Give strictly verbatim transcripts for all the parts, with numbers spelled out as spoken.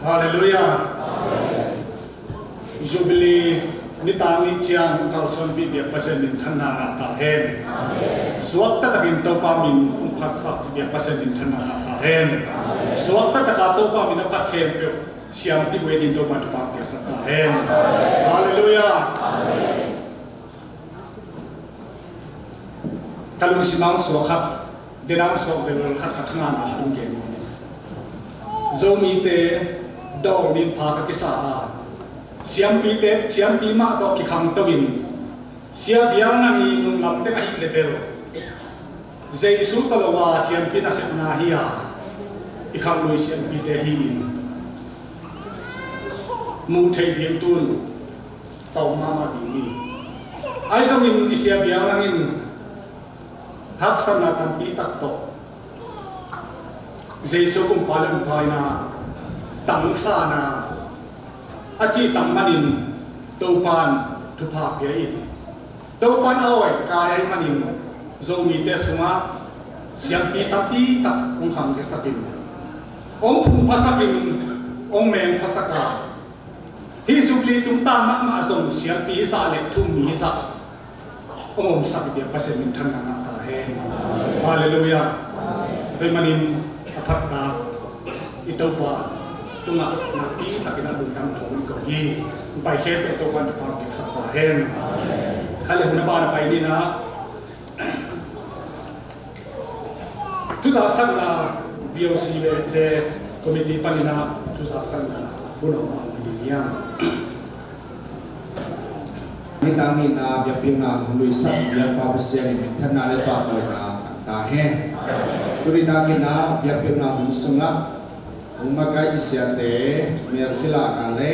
Halleluiah. Jubilee nitak nih ciang kalsuanpih biak Pasian minthanna ngah ta hen. Suakta takin Topa min hong phatsak biak Pasian minthanna ngah ta hen. Suakta taka Topa min a phat khempeuh siampi uh ei ding Topa thupha piaksak ta hen. Halleluiah. Ka lungsim ah suak khat, den ah suak velvel khat khat ngahna khat hong gen. Zomite dawl min pha ka kisa a, siampite, siampi mah tawh kikhangto in, Sia Vial Nang i nunglam dek ahih leh bel Jesu tawh lo a siampi nasepna hi a, i khanglui siampite hi in, muh theih ding tun tawm mahmah ding hi. Ahi zongin i Sia Vial Nang in haksatna tampi tak tawh Jesu kumpa le umpa in a Tangsana a cih tang manin Topan thupha pia in, Topan a awi kai ahih manin Zomite sungah siampi tampi tak hong khangkhiasakin, hong phungphasakin, hong mengphasak a, hih Jubilee tung ta mahmah zong siampi za le thu mi za hong omsak i biak Pasian minthanna ngah ta hen. Halleluiah. Tua ahih manin a phatna i Topa tungah nakpi takin a lungdam thu i ko hi. Pai khempeuh Topa in thupha piaksak ta hen. Kha le hun a ban a pai ni na. Thuzaksakna V O C le ze committee panin a thuzaksakna hun a om hi ding hiam? Nitang nihna biakpiakna hun luisak biakpa Pasian in minthanna le pahtawina tang ta hen. Tuni takin a biakpiakna hun sungah hong makai i siate mel kilahna le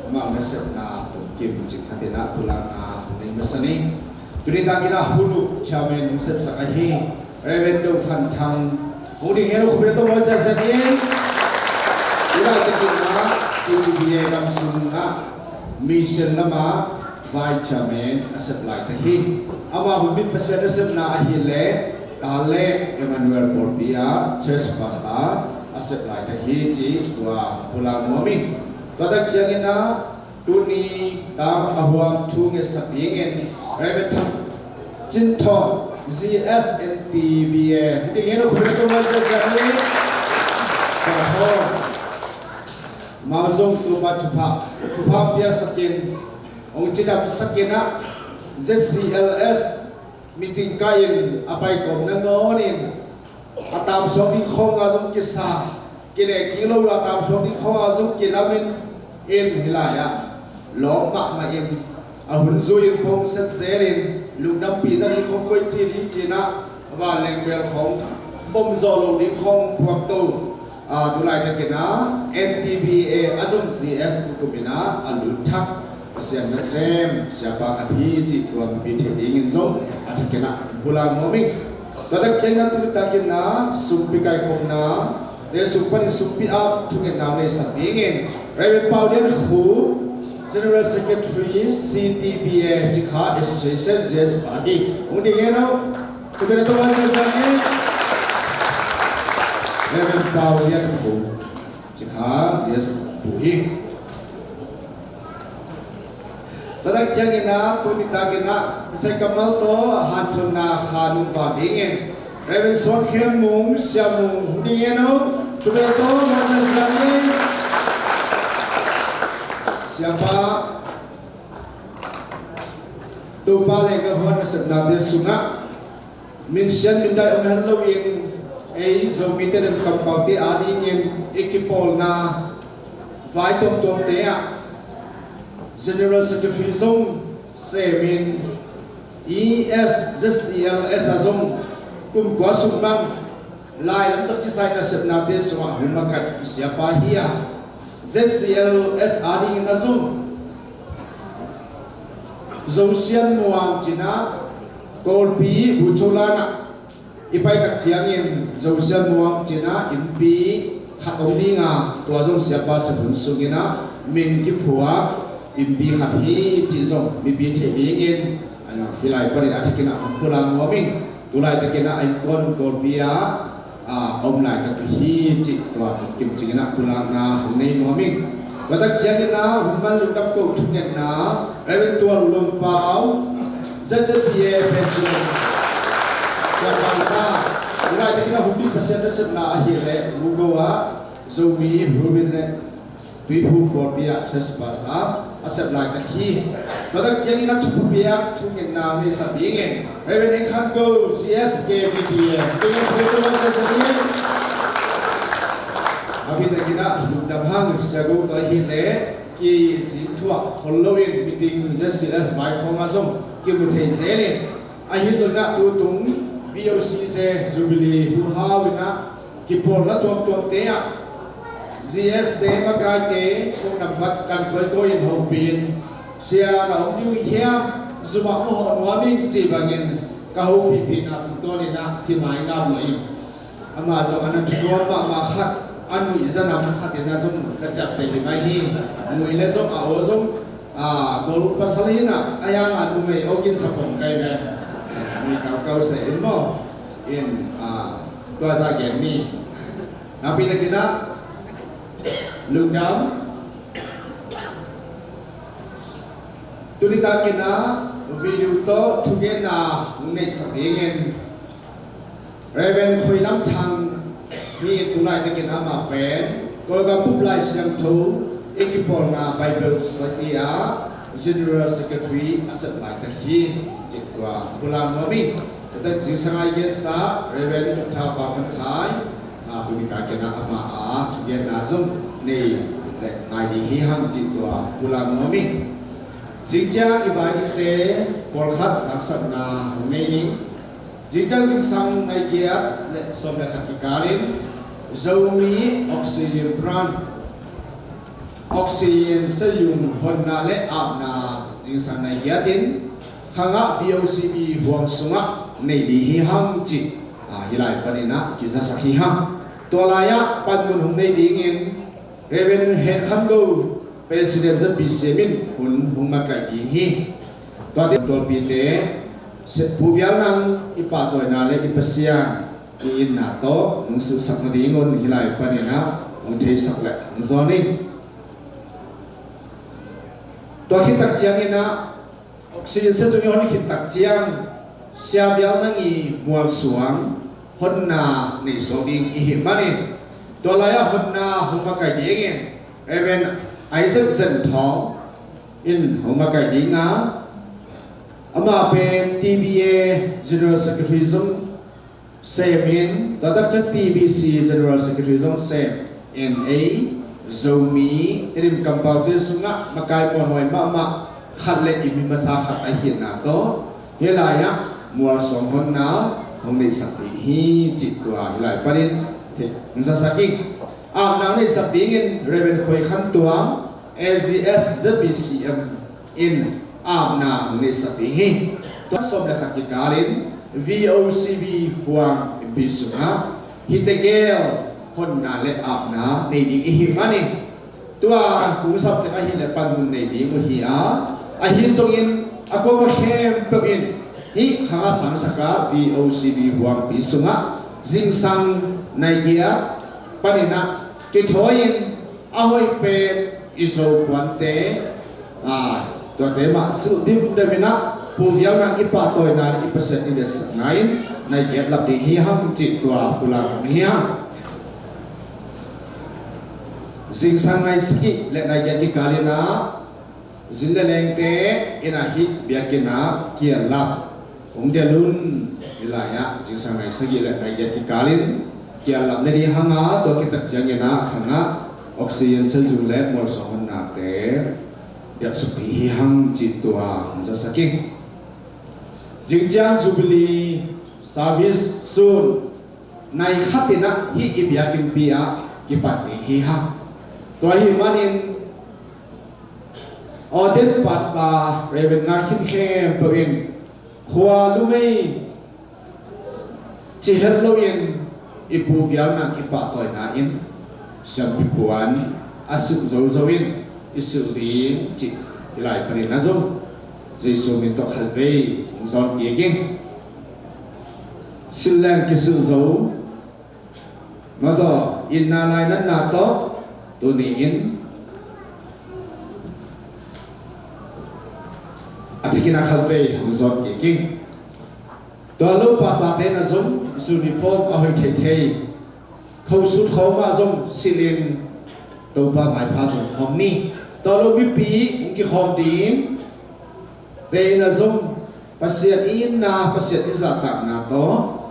amau nasepna tungkim cik khatin a pulakna hong nei masa ni. Tuni takin a hun uh chairman hong sepsak ahi Reverend Do Khan Thang hong ding hen. Khupna tawh mawi ziahziah ni. Tuni takin a T B A gam sungah mission lama vice chairman a sep lai ta hi. Amah hun bit Pasian nasepna ahih leh ta le Emmanuel pawlpi ah church pastor a sep lai ta hi cih tua pulak nuam ing. Tua tak ciangin a tuni tak a huam thu ngetsak dingin Reverend Thang Cin Thawng, G S and T B A dingin a khupna tawh mawi ziahziah ni. Tua Thawng, amau zong Topa thupha, thupha piaksakin, hong cidamsakin a Z C L S meeting kah in a pai kawm nangawnin a tamsuak ding khawng a zong kisa, kineh kik lo la tamsuak ding khawng a zong kilamin in hih lai-ah lawp mahmah in a hun zui in phone set zelin lungdampihna ding khawng koih cin hi cin ah vanleng bel khawng bom zawh lo ding khawng puak to. A, tu laitakin a N T B A a zong G S tukum in a a lut thak Pasian nasem siapa khat hi cih tua mipi theih dingin zong a thakin a pulak nuam ing. Tua tak ciangin a tu laitakin a sumpi kaikhopna te sung panin sumpi ap thungetna nei sak dingin Reverend Pau Lian Khu, General Secretary C T B A Cikha Association G S pa hi. Hong ding hen aw. Tua bek a tawh a siasia ni. Reverend Pau Lian Khu, Cikha G S pu hi. Tua tak ciangin a tuni takin a Pasian kammal tawh hanthotna kha nungva dingin Reverend Suan Khem Mung, Sia Mung hong ding hen aw. Tua bek a tawh a siasia ni. Siapa, Topa le ka huan nasepnate sungah minsiat mindai om het loin ei Zomite le kampaute adingin i kipawlna vai tuamtuamte ah General Secretary zong semin E S Z C L S a zong kum kua sung bang lai lam tawh kisai nasepnate sungah hun makai i siapa hi a, Z C L S adingin a zong Zosian Muang cin a Kawlpi Bucholan ah i pai tak ciangin Zosian Muang cin a innpi khat om ding a, tua zong siapa sep hun sungin a min kiphuak innpi khat hi cih zong mipi theih dingin hih lai panin a thakin a hong pulak nuam ing. Tu laitakin a innkuan Kawlpi ah a om laitak hi cih tua tawh kimcingin a pulakna hong nei nuam ing. Tua tak ciangin a hun man lungdam ko thungetna Reverend Tual Lun Pau, Z Z P A President, siapa ta. Tu laitakin a hun bit Pasian nasepna ahih leh Mugo ah Zomi Rubin le Tuiphum pawlpi ah church pastor a sep laitak hi. Tua tak ciangin a thupha piak thungetna nei sak dingin Reverend Eng Khan Go, G S K B T A, dingin thu tung a sia sak ding. A bitakin a lungdam hang sia go tua hi le kizing thuah khol loin meeting Z C S vai khawng a zong kimu thei zelin ahi zongin a tutung V O C ze Jubilee huhau in a kipawlna tuamtuamte ah G S te makaite kong nambat kan koikoi in hopih in sia na om ding hiam, zumah mu hawh nuam ing ci bangin ka hopihpihna tungtawnin a thimai ngap lo ing. Amah zong a na thunuam mahmah khat A nuih zanam khat in a zong ka ciapteh hi mai hi. Nuih le zong a aw zong, a, gol pasal hi na, a yang a numei aw gin sa pong kai ve. Mi kau kau se in maw. In, a, tua za gen ni. Nakpi takin a, lungdam. Tuni takin a, video tawh thugenna hong neihsak dingin Reverend Khoi Lam Thang hi. Tulaitakin amah pen Kawlgam Bup Lai Siangtho i kipawlna Bible Society ah General Secretary a sep laitak hi. Cih tua pulak nuam hi. Tua zingsang a i gensa Reverend Doctor Pau Khan Khai, a, tuni takin a amah a thugenna zong nei le ngai ding hi hang cih tua pulak nuam hi. Zingciang i vai dingte pawlkhat zaksakna hong nei ning. Zingciang zingsang nai giat le sawm le khat kikalin Zomi Oxygen Brand, Oxygen sayung honna le apna zingsang nai giat in khangah V O C B huang sungah nei ding hi hang cih, a, hih lai panin a kizasak hi hang. Tua lai-ah panmun hong nei dingin Reverend Hen Khan Go, President Z B C M in hun hong makaih ding hi. Tuate tualpite, Pu Vial Nang i pahtawina le i Pasian i itna tawh nong silhsak nadingun hih lai panin a hong theisak le hong zawn ing. Tua khit tak ciangin a, Oxygen sayung i hon khit tak ciang Sia Vial Nang i mualsuang honna nei suak ding i hih manin, tua lai-ah honna hong makaih dingin Reverend Isaac Zen Thawng in hong makaih ding a, amah pen T B A General Secretary zong sem in, tua tak ciang T B C General Secretary zong sem, N A, Zomi Tedim kampaute sungah makai muanhuai mahmah khat le i mi masa khat ahihna tawh hih lai-ah mualsuang honna hong neihsak ding hi cih tua hih lai panin thei hong zasak ing. Apna hong neihsak dingin Reverend Khoi Khan Tuang, A G S Z B C M in apna hong neihsak ding hi. Tua sawm le khat kikalin V O C B huang innpi sungah hihte gel honna le apna nei ding i hih manin, tua kung sapteng ahih leh panmun nei ding uh hi a, ahi zongin a kuama khempeuh in hih khang a sangsak a V O C B huangpi sungah zingsang nai giat panin a kithawi-in a hoih pen i Zo puante, a, tuate mah silh dimdem in a, Pu Vial Nang i pahtawina le i Pasian i letsakna in nai giat lap ding hi hang cih tua pulak nuam hi hang. Zingsang nai sagih le nai giat kikalin a, zin le lengte in a hih biakinn ah kiallap hong delh un. Hih lai-ah zingsang nai sagih le nai giat kikalin kiallap na ding hang a, tua khit tak ciangin a khang ah oxygen sayung le mualsuang honnate delhsuk ding hi hang cih tua hong zasak ing. Zingciang Jubilee service sun nai khat in a hih i biakinnpi ah kipan ding hi hang. Tua ahih manin ordained pastor Reverend Nga Khin khempeuh in khua lumei ci het loin i Pu Vial Nang i pahtawina in siampi puan a silh zozo in i silh ding cih hih lai panin a zong Jesu min tawh khatvei hong zawn kik ing. Silh leng kisilh zo, mawtaw itna lainatna tawh tuni-in a thakin a khatvei hong zawn kik ing. Tua lo pastorte in a zong uniform a hoih theithei khosut khawm ah zong silhin Topa maipha zong khawm ni. Tua lo mipi hong kikhawm ding te in a zong Pasian i itna, Pasian i zahtakna tawh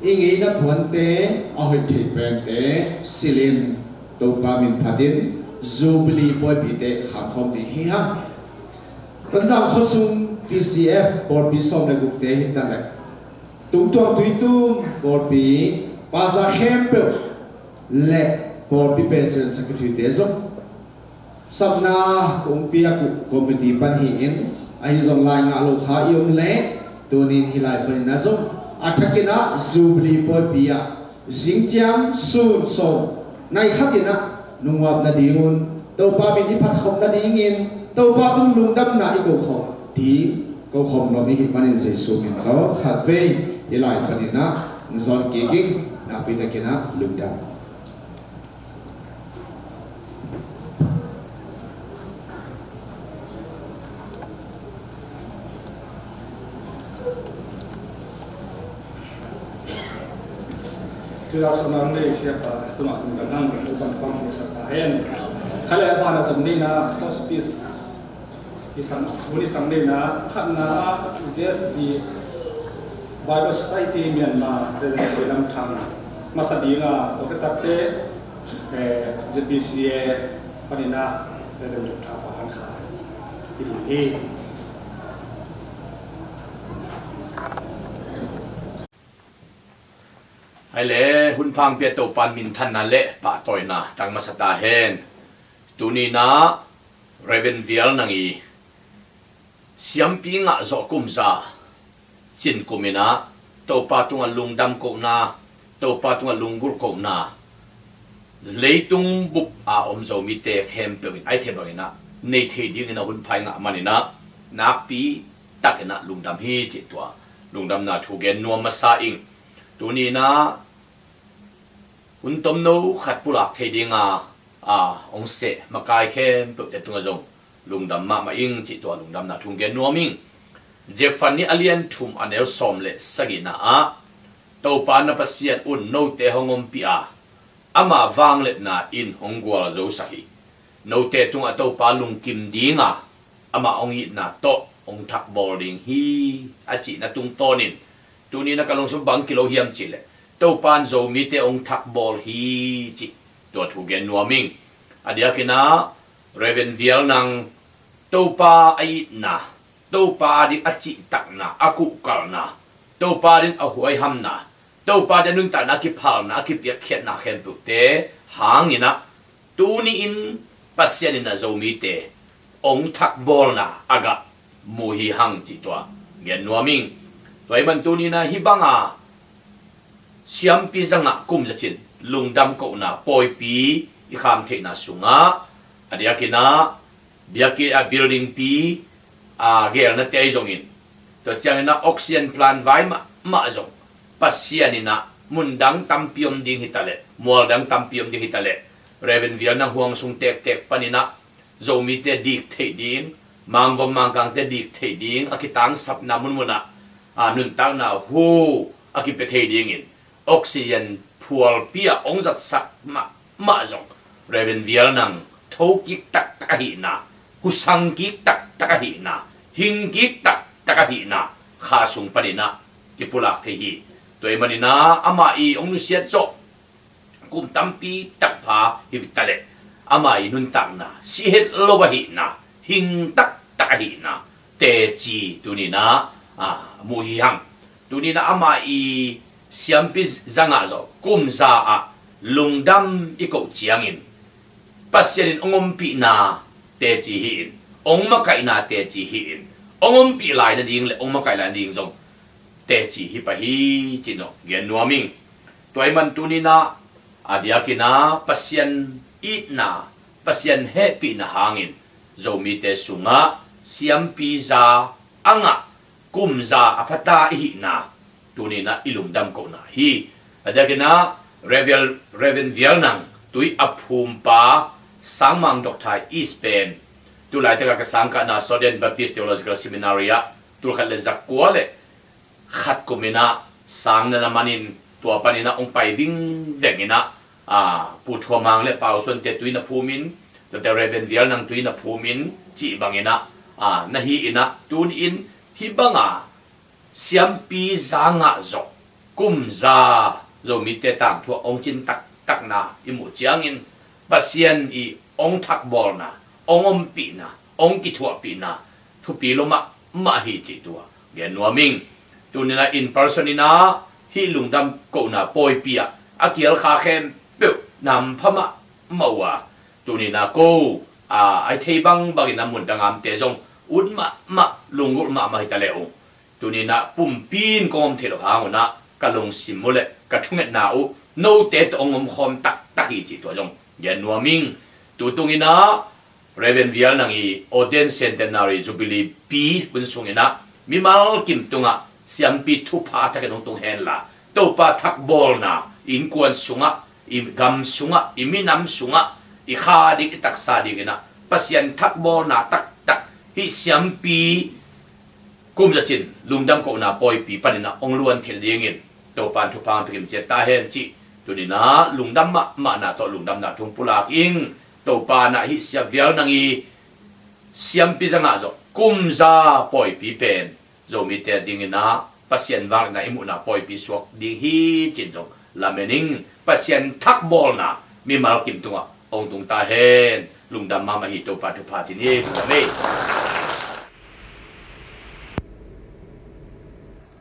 i ngeina puante a hoih thei pente silhin Topa min phatin Jubilee pawipite kham khawm ding hi hang. Tonzang khuasung T C F pawlpi sawm le gukte hi ta leh Tungtuang Tuitum pawlpi pastor khempeuh le pawlpi president secretary-te zong sapna kong piak uh committee pan hi-in, ahi zong lai ngah lo kha i om leh tunin hih lai panin a zong a thakin ah Jubilee pawlpi ah zingciang sun sawm nai khat in ah nunguap nadingun, Topa min i phatkhop nadingin Topa tung lungdamna i kokhop ding, kokhop nuam i hih manin Jesu min tawh khatvei i lai panin ah hong zawn kik ing. Nakpi takin ah lungdam. Tuzau sawmnga nei siapa tungah lungdam hang, Topan pang hong sak ta hen. Kha le a ban a zom nina, South East i sang, hun i sang nina, khatna ah J S D Bible Society Myanmar Reverend Lam Thang, masa dinga, tua khit takte, eh, Z B C A panin ah Reverend Dr. Pa Khan Khai i ding hi. Hai le, hun pha hong pia Topan minthanna le pahtawina tang masa ta hen. Tuni in ah Reverend Vial Nang i siampi ngah zawh kum za cin kum in ah Topa tungah lungdam kohna, Topa tungah lunggulh kohna, leitung bup a om Zomite khempeuh in a i theih bangin ah nei thei dingin a hun pha i ngah manin ah nakpi takin ah lungdam hi cih tua lungdamna thu gen nuam masa ing. Tuni in ah hun tomno khat pulak thei dinga, a, hong seh makai khempeuhte tungah zong lungdam mahmah ing cih tua lungdamna thu gen nuam ing. Zephaniah a lian thum a neu sawm le sagihna ah, Topa na Pasian un note hong ompih a, ama vangliatna in hong gualzosak hi. Note tungah Topa lungkim dinga, ama hong itna tawh hong thakbawl ding hi, a cihna tungtawnin, tuni in ah ka lungsim bang kilo hiam cihleh, Topa in Zomite hong thakbawl hi cih tua thu gen nuam ing. A diakin ah Reverend Vial Nang, Topa a itna, Topa ading a cihtakna, a kuhkalna, Topa ading a huaihamna, Topa ading a nuntakna, a kiphalna, a kipiakkhiatna khempeuhte hangin ah tuni in Pasian in ah Zomite hong thakbawlna a gah mu hi hang cih tua gen nuam ing. Tua ahih man tuni in ah hih banga siampi zangah kum zacin lungdam kohna pawipi i kham theihna sungah, a diakin ah biaki a building pi a gelnate ahi zongin, tua ciangin ah oxygen plant vai mahmah zong Pasian in ah mun dang tampi om ding hi taleh, mual dang tampi om ding hi taleh, Reverend Vial Nang huang sung tektek panin ah Zomite dik theih ding, Mangvom Mangkangte dik theih ding, a kitangsapna munmun ah, a, nuntakna hu a kipia thei dingin oxygen phualpi ah hong zatsak mahmah zong Reverend Vial Nang thokik taktak ahihna, husangkik taktak ahihna, hingkik taktak ahihna kha sung panin ah kipulak thei hi. Tua ahih manin ah amah i hong nusiat zawh kum tampi takpha hi taleh, amah i nuntakna si het lo ahihna, hing taktak ahihna teci tuni in ah, a, mu hi hang. Tuni in ah amah i siampi zangah zawh kum za ah lungdam i koh ciangin Pasian in hong ompihna teci hi-in, hong makaihna teci hi-in, hong ompih lai nading le hong makaih lai nading zong teci hi pah hi cih tua gen nuam ing. Tua ahih man tuni in ah a diakin ah Pasian itna, Pasian hehpihna hangin Zomite sungah siampi za a ngah kum za a pha ta i hihna tuni in ah i lungdam kohna hi. A diakin ah Reverend, Reverend Vial Nang tui a phumpa Sangmang Doctor East pen, tu laitak a ka sangkahna Southern Baptist Theological Seminary ah tulkhat le zakua le khat kum in ah sang na na manin, tua panin ah hong pai vingveng in ah, a, Pu Thua Mang le Pau Suante tui na phumin, tuate Reverend Vial Nang tui na phumin cih bangin ah, a, na hi in ah, tuni in hih banga siampi za ngah zawh kum za Zomite tangthu ah hong cin taktakna i muh ciangin Pasian i hong thakbawlna, hong ompihna, hong kithuahpihna thupi lua mahmah hi cih tua gen nuam ing. Tuni in ah in person in ah hih lungdam kohna pawipi ah a kial kha khempeuh na hampha mahmah uh a, tuni in ah ko, a, a i thei bangbang in ah mun dang a omte zong ut mahmah, lunggulh mahmah hi taleh ung. Tuni in ah pumpi in kong om theih loh hang un ah ka lungsim uh le ka thungetna uh note tawh hong omkhawm taktak hi cih tua zong gen nuam ing. Tutung in ah Reverend Vial Nang i Ordained Centenary Jubilee pi hun sung in ah mimal kim tungah siampi thupha takin hong tung henla, Topa thakbawlna i innkuan sungah, i gam sungah, i minam sungah, i kha ding, i taksa ding in ah Pasian thakbawlna taktak hih siampi Kum Za Cin lungdam kohna pawipi panin ah hong luan thei dingin Topa in thupha hong pia kim ciat ta hen cih tuni in ah lungdam mahmahna tawh lungdamna thu pulak ing. Topa in ah hih Sia Vial Nang i siampi zangah zawh kum za pawipi pen Zomite ding in ah Pasian vangliatna i muhna pawipi suak ding hi cih zong lamen ing. Pasian thakbawlna mimal kim tungah hong tung ta hen. Lungdam mahmah hi. Topa thupha cih ni. Lungdam ei.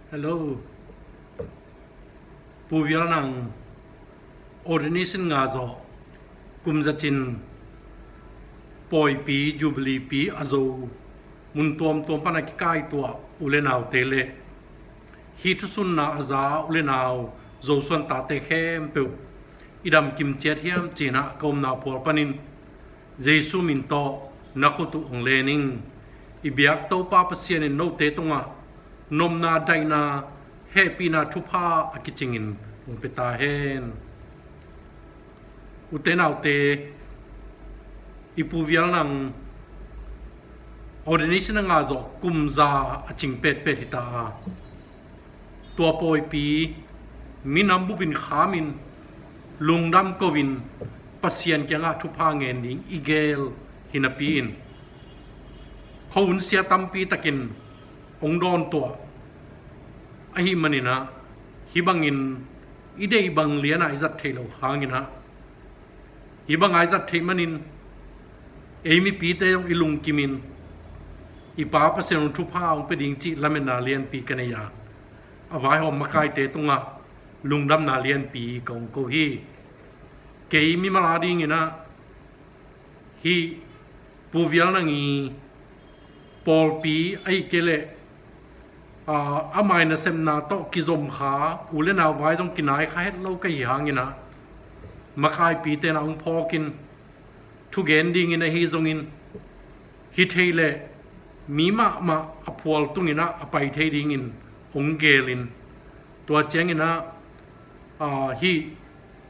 Hello. Pu Vial Nang ordination ngah zawh kum za cin pawipi, Jubilee pi a zo mun tuamtuam pan a kikaituah u le naute le hih thusunna a za u le nau Zosuan tate khempeuh i dam kim ciat hiam ci-in ah ka omna phual panin Jesu min tawh na khut uh hong len ing. I biak Topa Pasian in note tungah nopna, daihna, hehpihna thupha a kicingin hong pia ta hen. Ute naute, i Pu Vial Nang ordination a ngah zawh kum za a cing petpet hi ta a, tua pawipi minam bupin khamin lungdam ko-in Pasian kiangah thupha ngen ding i gel hi napi-in, khuahun sia tampi takin hong dawntuah ahih manin ah, hih bangin i deih bang lianah i zat theih loh hangin ah, hih bangah i zat theih manin ei mipite zong i lungkimin i Pa Pasian hong thupha hong pia ding cih lametna lianpi ka nei a, a vaihawm makaite tungah lungdamna lianpi ka hong ko hi. Kei mimal a dingin ah hih Pu Vial Nang i pawlpi ahih kei leh, aa, amah i nasepna tawh kizom kha u le nau vai zong kinai kha het lo ka hi hangin ah, makaipite in ah hong phawkin thugen dingin ahi zongin, hi thei leh mi mahmah a phual tungin ah a pai thei dingin hong gelin, tua ciangin ah, aa, hih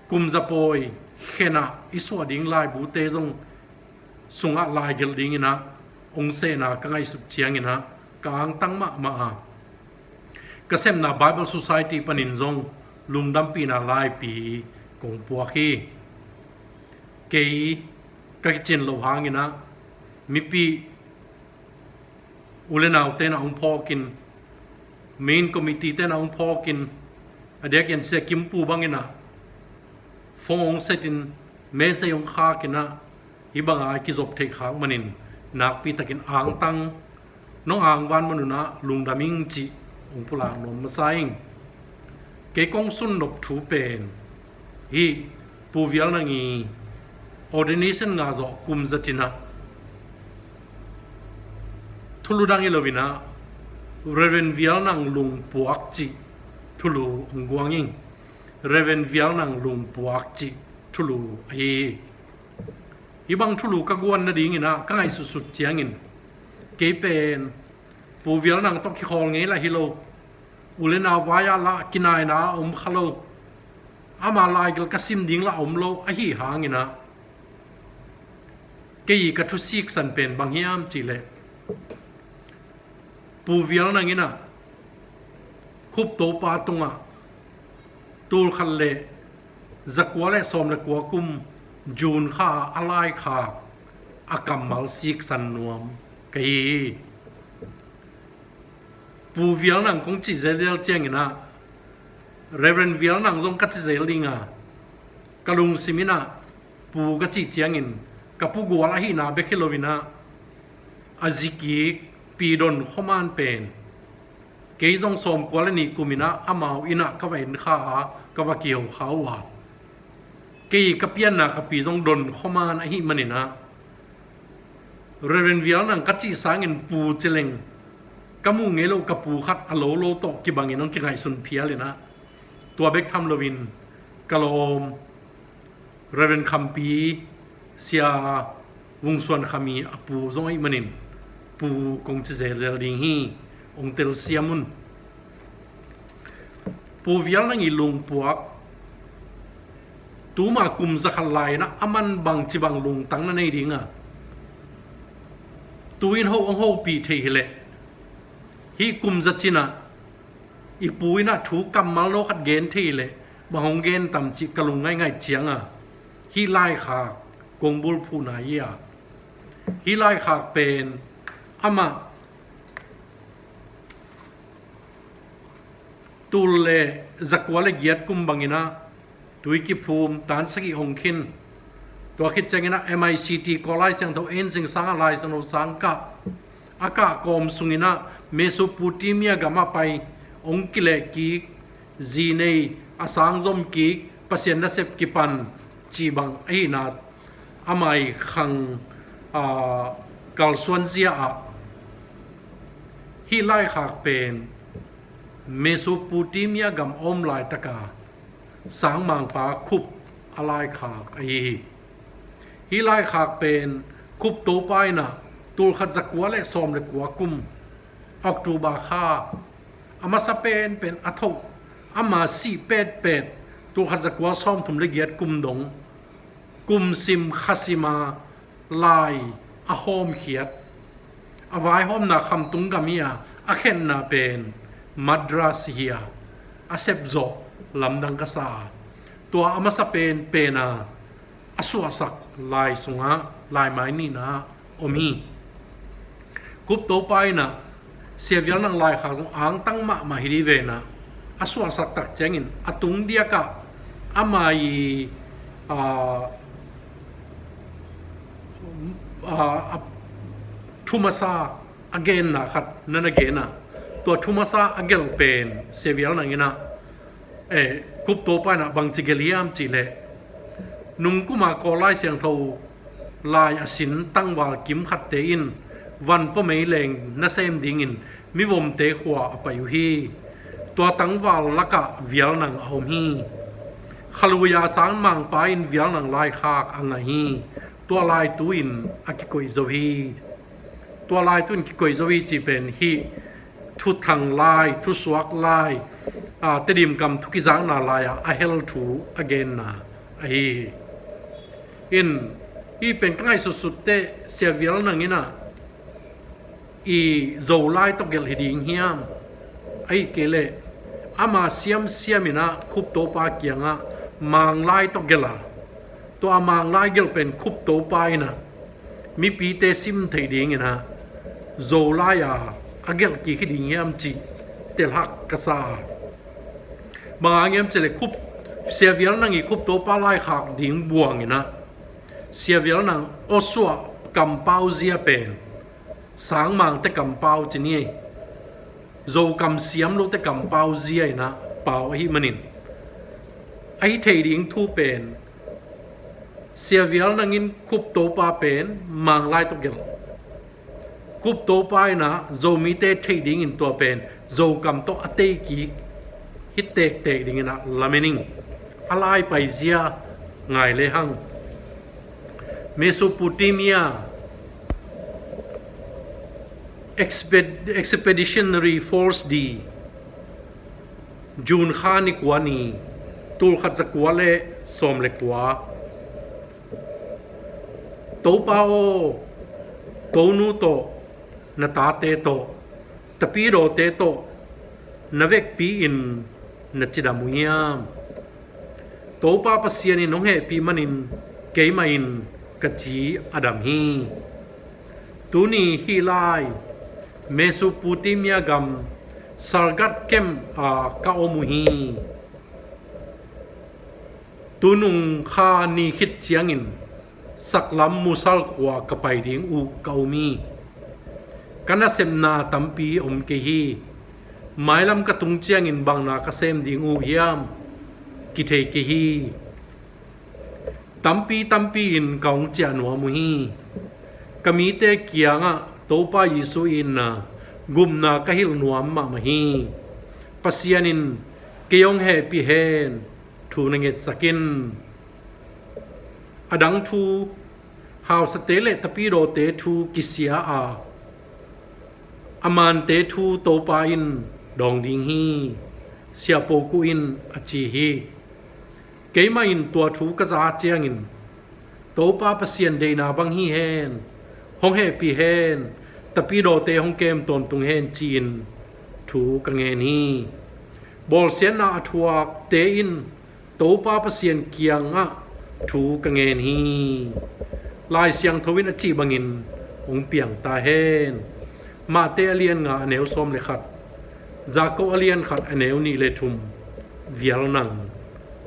kum za pawi khen ah i suah ding laibute zong sungah laigelh dingin ah hong sehna ka ngaihsut ciangin ah ka angtang mahmah a, ka sepna Bible Society panin zong lungdampihna laipi kong puak hi. Kei ka kicin loh hangin ah mipi u le naute in ah hong phawkin, main committee te in ah hong phawkin, a diakin Sia Kim Pu bangin ah phone hong setin, message hong khakin ah, hih banga kizop theih khak manin nakpi takin angtang, nong angvan manun ah lungdam ing cih hong pulak nuam masa ing. Kei kong sun nop thu pen hih Pu Vial Nang i ordination ngah zawh kum za cin ah thulu dang hi loin ah Reverend Vial Nang lungpuak cih thulu hong guang ing. Reverend Vial Nang lungpuak cih thulu ahi hi. Hih bang thulu ka guan nadingin ah ka ngaihsutsut ciangin, kei pen Pu Vial Nang tawh kikhawl ngei lah hi lo, u le nau vai-ah lah kinaina a om kha lo, ama laigelh ka sim ding lah om lo ahih hangin ah, kei ka thusiksan pen bang hiam cih leh, Pu Vial Nang in ah Khup Topa tungah tul khat le zakua le sawm le kua kum June kha a laikhak a kammal siksan nuam ka hi hi. Pu Vial Nang kong cih zelzel ciangin ah, Reverend Vial Nang zong ka ci zel ding a, ka lungsim in ah Pu ka cih ciangin ka pu gual ahihna bek hi loin ah, a zikik Pi Don Khuaman pen kei zong sawmkua le nih kumin ah amau inn ah ka va en kha a, ka va kiho kha uh a, kei ka pianna ka pi zong Don Khuaman ahih manin ah, Reverend Vial Nang ka cih sangin Pu ci leng, ka muh ngei loh ka pu khat a lo lo tawh kibangin hong kingaihsun phial in ah, tua bek tham loin Ka lawm Reverend Khampi, Sia Vung Suan Khami a pu zong ahih manin pu kong ci zelzel ding hi. Ong telsiam un. Pu Vial Nang i lungpuak, tuma kum zakhat lai-in ah a man bangci bang lungtang na nei ding a, tu-in hoh hong hopih thei hileh, hih kum zacin ah i pu in ah thu kammal no khat gen thei leh bang hong gen tam cih ka lung ngaihngaih ciang a, hih laikhak kong bulphuh nai hi a. Hih laikhak pen amah tul le zakua le giat kum bangin ah tui kiphum, tan sagih hong khin. Tua khit ciangin ah M I C T, Kawl Lai Siangtho en zingsang ah Lai Siangtho sang kah, a kah kawm sungin ah Mesopotamia gam ah pai, hong kileh kik, zi nei, a sang zom kik, Pasian nasep kipan cih bang ahihna, amah i khang, aa, kalsuan zia ah hih laikhak pen Mesopotamia gam a om laitaka sangmangpa Khup a laikhak ahi hi. Hih laikhak pen Khup Topa in ah tul khat zakua le sawm le kua kum October kha, a masa penpen a thoh, ama sih petpet tul khat zakua sawmthum le giat kum dong, kum sim kha sim a lai a hawmkhiat, a vaihawmna Khamtung gam hi a, a khenna pen Madras hi a, a sepzawh lamdang ka sa a, tua a masa penpen a, a suahsak lai sungah laimai nihna ah om hi. Khup Topa in ah Sia Vial Nang laikhak zong angtang mahmah hi dih ve in ah, a suahsak tak ciangin a tung diakah ama i, aa, aa, a thu masa a genna khat na na gen a, tua thu masa a gelh pen Sia Vial Nang in ah, eh, Khup Topa in ah bangci gelh hiam cih leh, nungkum a Kawl Lai Siangtho lai a sin tangval kim khatte in van pua meileng nasem dingin mivomte khua a pai uh hi. Tua tangval lakah Vial Nang a om hi. Khalui a sangmangpa in Vial Nang laikhak a ngah hi. Tua lai tu-in a kikoih zo hi. Tua lai tu-in kikoih zo hi cih pen hih thuthang lai, thusuak lai, aa, Tedim kam thu kizakna lai-ah a hel thu a genna ahi hi. In, hih pen ka ngaihsutsut teh Sia Vial Nang in ah i Zolai tawh gelh hi ding hiam? Ahih kei leh ama siamsiam in ah Khup Topa kiangah Manglai tawh gelh a, tua a Manglai gelh pen Khup Topa in ah mipite sim theih dingin ah Zolai a a gelh kik hi ding hiam cih telhak ka sa a. Bang hang hiam cih leh Khup, Sia Vial Nang i Khup Topa laikhak ding buangin ah Sia Vial Nang awsuah kampau zia pen sangmangte kampau ci ni, Zokam siam lote kampau zia in ah pau ahih manin, a hi thei ding thu pen Sia Vial Nang in Khup Topa pen Manglai tawh gelh, Khup Topa in ah Zomite theih dingin tua pen Zokam tawh a tei kik hi tektek dingin ah lamen ing. A lai paizia ngai lehang, Mesopotamia Exped-, Expeditionary Force D, June kha ni kua ni, tul khat zakua le sawm le kua. Topa aw, Tonu tawh, na tate tawh, tapidawte tawh na vekpi-in na cidam uh hiam? Topa Pasian in hong hehpih manin keimah in ka ci a dam hi. Tuni hih lai Mesopotamia gam Salgat kem a ka om uh hi. Tunung kha ni khit ciangin saklam Musal khua ka pai ding uh ka um hi. Ka nasepna tampi om kei hi. Mailam ka tung ciangin bang na ka sem ding uh hiam, kithei kei hi. Tampi tampi in ka hong ciah nuam uh hi. Ka mite kiangah Topa Jesuh in na gupna ka hilh nuam mahmah hi. Pasian in kei hong hehpih hen. thu na ngetsak in. A dang thu, hausate le tapidawte thu kisia a, a mante thu Topa in dawng ding hi, Sia Poku in a ci hi. Keimah in tua thu ka za ciangin, Topa Pasian deihna bang hi hen, hong hehpih hen, tapidawte hong kem tawntung hen ci-in thu ka ngen hi. Bawlsiatna a thuakte in Topa Pasian kiangah thu ka ngen hi. Lai Siangtho in a cih bangin hong piang ta hen. Mate a lian nga a neu sawm le khat, Jakob a lian khat a neu nih le thum, Vial Nang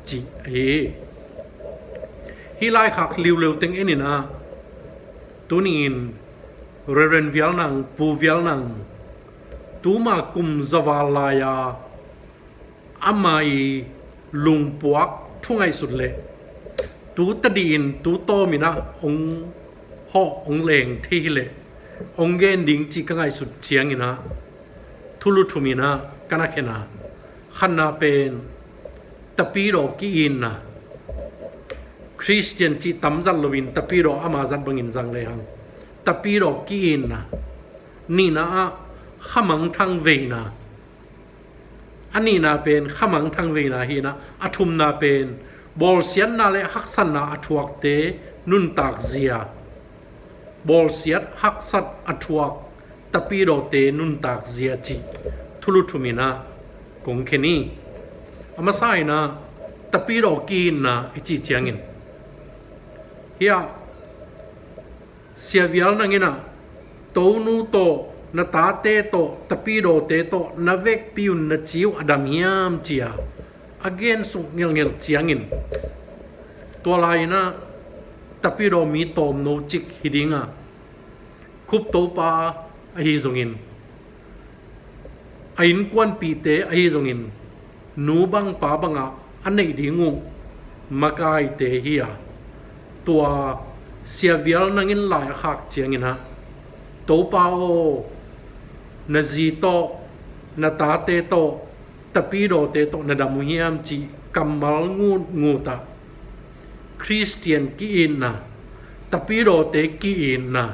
cih ahi hi. Hih laikhak liuleu teng en in ah, tuni-in Reverend Vial Nang, Pu Vial Nang, tuma kum za val lai-a ama i lungpuak thu ngaihsut leh tu tadih in tu tawm in ah hong hawh hong leng thei hi leh hong gen ding cih ka ngaihsut ciangin ah thulu thum in ah ka na khen a, khatna pen tapidaw ki-itna. Khristian cih tam zat loin tapidaw ama zat bangin zang lehang, tapidaw ki-itna. Nihna ah khamangthang veina. A nihna pen khamangthang veina hi in ah, a thumna pen bawlsiatna le haksatna a thuakte nuntak zia. Bawlsiat haksat a thuak tapidawte nuntak zia cih thulu thum in ah kong khen hi. A masa in ah tapidaw ki-itna i cih ciangin, hiah Sia Vial Nang in ah, "Tonu tawh, na tate tawh, tapidawte tawh na vekpi un na ci uh a dam hiam?" ci-a a gen suk ngelhngelh ciangin, tua lai in ah tapidaw mi tawmno cik hi ding a, Khup Topa ahi zongin, a innkuanpihte ahi zongin, nu bang pa bangah a neih ding uh makaite hi a, tua Sia Vial Nang in lai a khak ciangin ah, "Topa aw, na zi tawh, na tate tawh, tapidawte tawh na dam uh hiam?" cih kammal ngutngut ah, Khristian ki-itna, tapidawte ki-itna,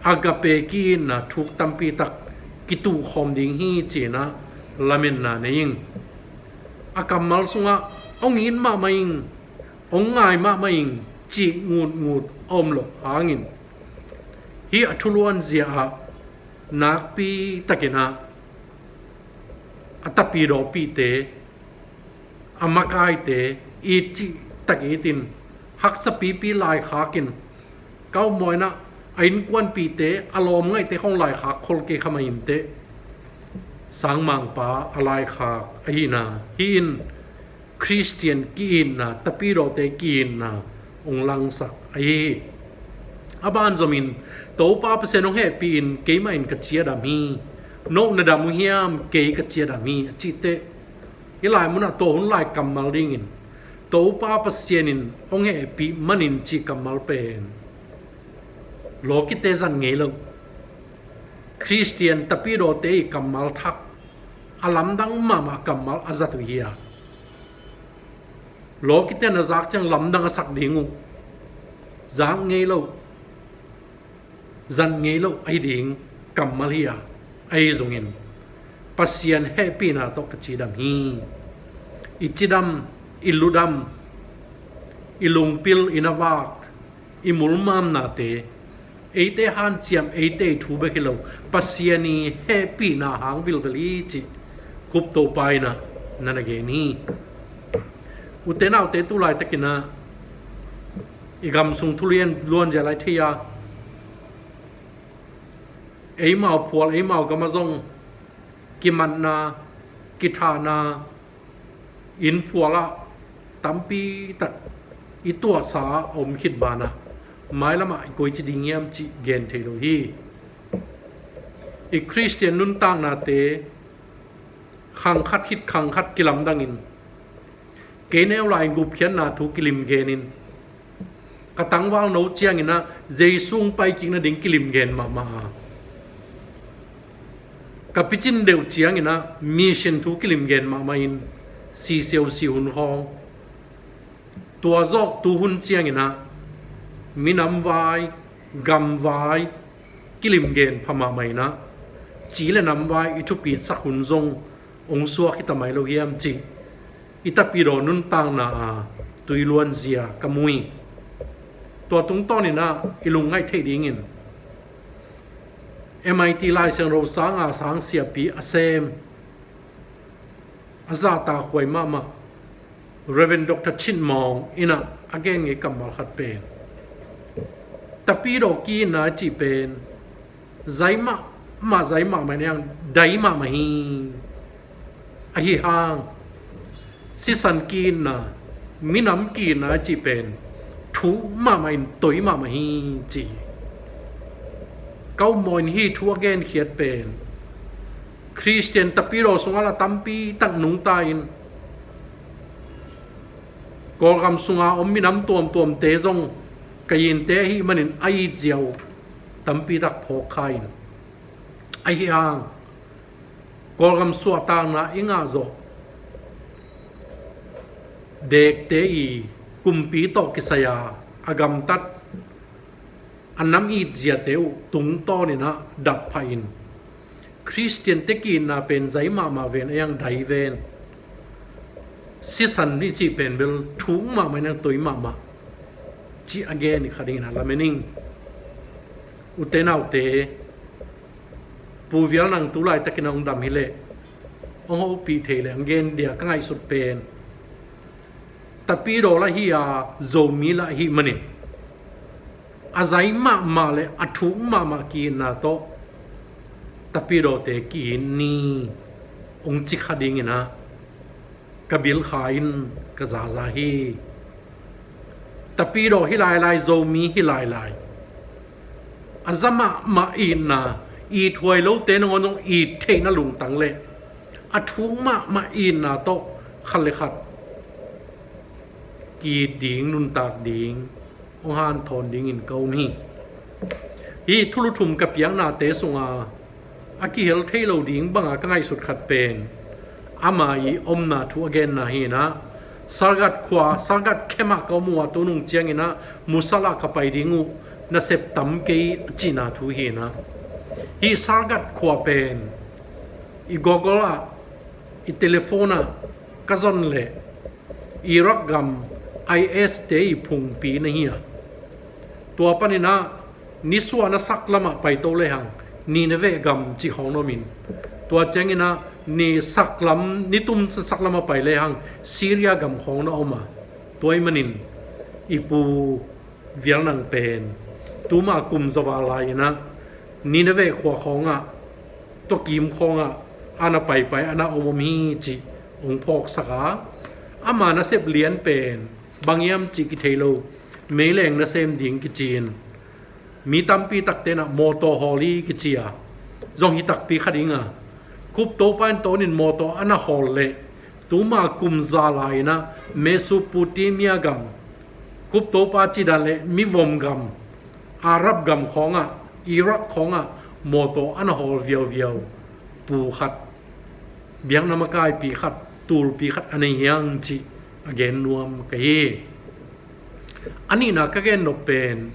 agape ki-itna thuk tampi tak kituhkhawm ding hi ci-in ah lametna nei ing. A kammal sungah, "Hong it mahmah ing, hong ngai mahmah ing," cih ngutngut a om loh hangin, hih a thuluan zia ah nakpi takin ah a tapidawpihte, a makaite it cih tak itin, haksa pipi laikhak in, ka upmawh in ah a innkuanpihte, a lawmngaihte khawng laikhak khol kei kha mah inteh, sangmangpa a laikhak ahihna hi in, Khristian ki-itna, tapidawte ki-itna hong langsak ahi hi. A banzomin, "Topa Pasian hong hehpih in, keimah in ka ci a dam hi. No na dam uh hiam? Kei ka ci a dam hi," a cihteh, hih lai munah tua hun lai kammal dingin, "Topa Pasian in hong hehpih manin" cih kammal pen lawkite zat ngei lo. Khristian tapidawte i kammal thak, a lamdang mahmah kammal a zat uh hi a, lawkite na zak ciang lamdang a sak ding uh, zak ngei lo, zat ngei lo ahi ding kammal hi a, ahi zongin, "Pasian hehpihna tawh ka cidam hi." I cidam, i ludam, i lungpil, i navak, i mulmamnate, eite hanciam, eite i thu bek hi lo, Pasian i hehpihna hang vilvel hi cih Khup Topa in ah na na gen hi. Ute naute, tu laitakin ah i gam sung thu lian luanzia lai thei a, eimau phual, eimau gam ah zong kimatna, kithahna, inn phualah tampi tak i tuahsa a om khit banah, mailamah i koici ding hiam cih gen thei lo hi. I Khristian nuntaknate khang khat khit khang khat kilamdangin, kei neu lai-in gupkhiatna thu kilim genin, ka tangvalno ciangin ah Jesu hong paikik nading kilim gen mahmah a, ka picin deuh ciangin ah mission thu kilim gen mahmah in, sisiau sihun khawng, Tua zawh tu hun ciangin ah minam vai, gam vai kilim gen pha mahmah in ah, ci le nam vai i thupitsak hun zong hong suak hi ta mai lo hiam cih i Tapidaw nuntakna a tui luanzia ka mu hi. Tua tungtawnin ah i lungngaih theih dingin M I T Lai Siangtho sang a sang siapi a sem, a zahtakhuai mahmah Reverend Doctor Chin Maung in ah a gen ngei kammal khat pen, Tapidaw ki-itna cih pen zai mahmah, zai mahmah in ah dai mahmah hi. Ahi hang sisan ki-itna, minam ki-itna cih pen thuk mahmah in toi mahmah hi, ci hi. Ka upmawh in hih thu a genkhiat pen Khristian Tapidaw sungah lah tampi tak nungta in, Kawlgam sunga om minam tuamtuamte zong ka it-te ahih manin a itzia uh tampi tak phawk kha in, ahi hang Kawlgam suahtakna i ngah zawh, dekte i kumpi tawh kisai a, a gamtat, a nam itziate uh tungtawnin ah dap phah in, Khristiante ki-itna pen zai mahmah ven, a iang dai ven. Sisan i cih pen bel thuk mahmah in ah toi mahmah, ci a gen i kha dingin ah lamen ing. Ute naute, Pu Vial Nang tu laitakin ah hong dam hi leh, hong hopih thei leh hong gen dia ka ngaihsut pen, Tapidaw lah hi a, Zomi lah ahih manin a zai mahmah le a thuk mahmah ki-itna tawh Tapidawte ki-it ni, hong ci kha dingin ah ka bilkha in ka zaza hi. Tapidaw hi lailai, Zomi hi lailai, a za mahmah itna, ithuai lote nangawn zong it theihna lungtang le a thuk mahmah itna tawh khat le khat ki-it ding, nuntak ding, hong hanthawn dingin ka um hi. Hih thulu thum ka piaknate sunga a kihel thei lo ding banga ka ngaihsut khat pen ama i omna thu a genna hi in ah, Salgat khua, Salgat camp ah ka om uh a, tu nung ciangin ah Mosul ah ka pai ding uh, nasep tam kei, a cihna thu hi in ah. Hih Salgat khua pen i Google ah, i telephone ah ka zon leh Iraq gam I S te i phungpi na hi a, tua panin ah nisuah na saklam ah paito lehang Nineveh gam cih khawng na om in, tua ciangin ah ni saklam, nitum saklam ah pai lehang Syria gam khawng na om a, tua ahih manin i Pu Vial Nang pen tuma kum za val lai in ah Nineveh khua khawngah, tua kim khawngah a na paipai, a na omom hi cih hong phawksak a, ama nasep lian pen bang hiam cih kithei lo, meileng nasem ding kici in, mi tampi takte in ah mawtaw hawl hi kici a, zong hi takpi kha ding a, Khup Topa in tawnin mawtaw a na hawl leh, tuma kum za lai in ah Mesopotamia gam, Khup Topa cih dan leh mivom gam, Arab gam khawngah, Iraq khawngah mawtaw a na hawl viauviau, pu khat, biakna makaipi khat, tulpi khat a nei hi hang cih a gen nuam ka hi. A nihna ka gen nop pen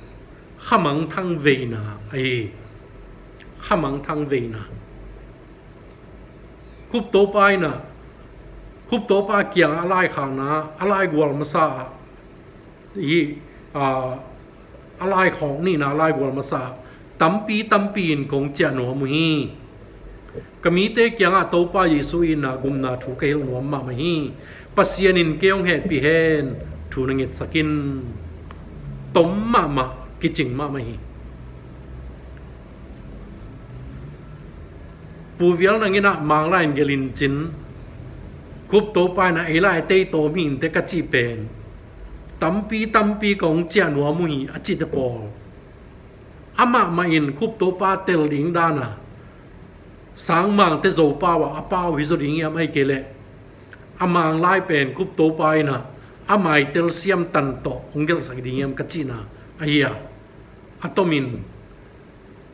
khamangthang veina ahi hi. Khamangthang veina. Khup Topa in ah, Khup Topa kiangah a laikhakna, a laigual masa ah, hih, a, a laikhawk nihna, a laigual masa ah tampi tampi in kong ciah nuam uh hi. Ka mite kiangah Topa Jesuh itna gumna thu ka hilh nuam mahmah hi. Pasian in kei hong hehpih hen, thu na ngetsak in. Tom mahmah, kicing mahmah hi. Pu Vial Nang in ah Manglai in gelh in cin, Khup Topa in ah ei lai tei tawm hi inteh ka cih pen tampi tampi kong ciah nuam uh hi, a cihte pawl. Amah mah in Khup Topa tel ding dan a, Sangmangte Zopau ah a pau hi zaw ding hiam, ahih kei leh a Manglai pen Khup Topa in ah a mai telsiam tan tawh hong gelhsak ding hiam ka cihna ahi a, a tomin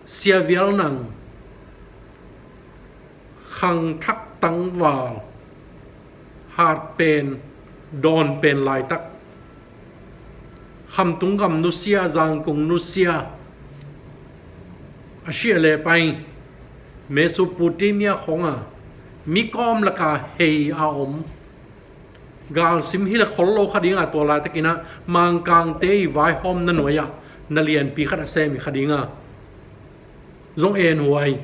Sia Vial Nang khangthak tangval, hat pen, dawn pen laitak Khamtung gam nusia, Zangkong nusia, a sia le pai, Mesopotamia khong a mi kawm laka hei a om. Galsim hi le khol lo kha dinga, tua laitakin ah Mangkangte i vaihawmna nuai-ah na lianpi khat a sem hi kha dinga. Zong en huai.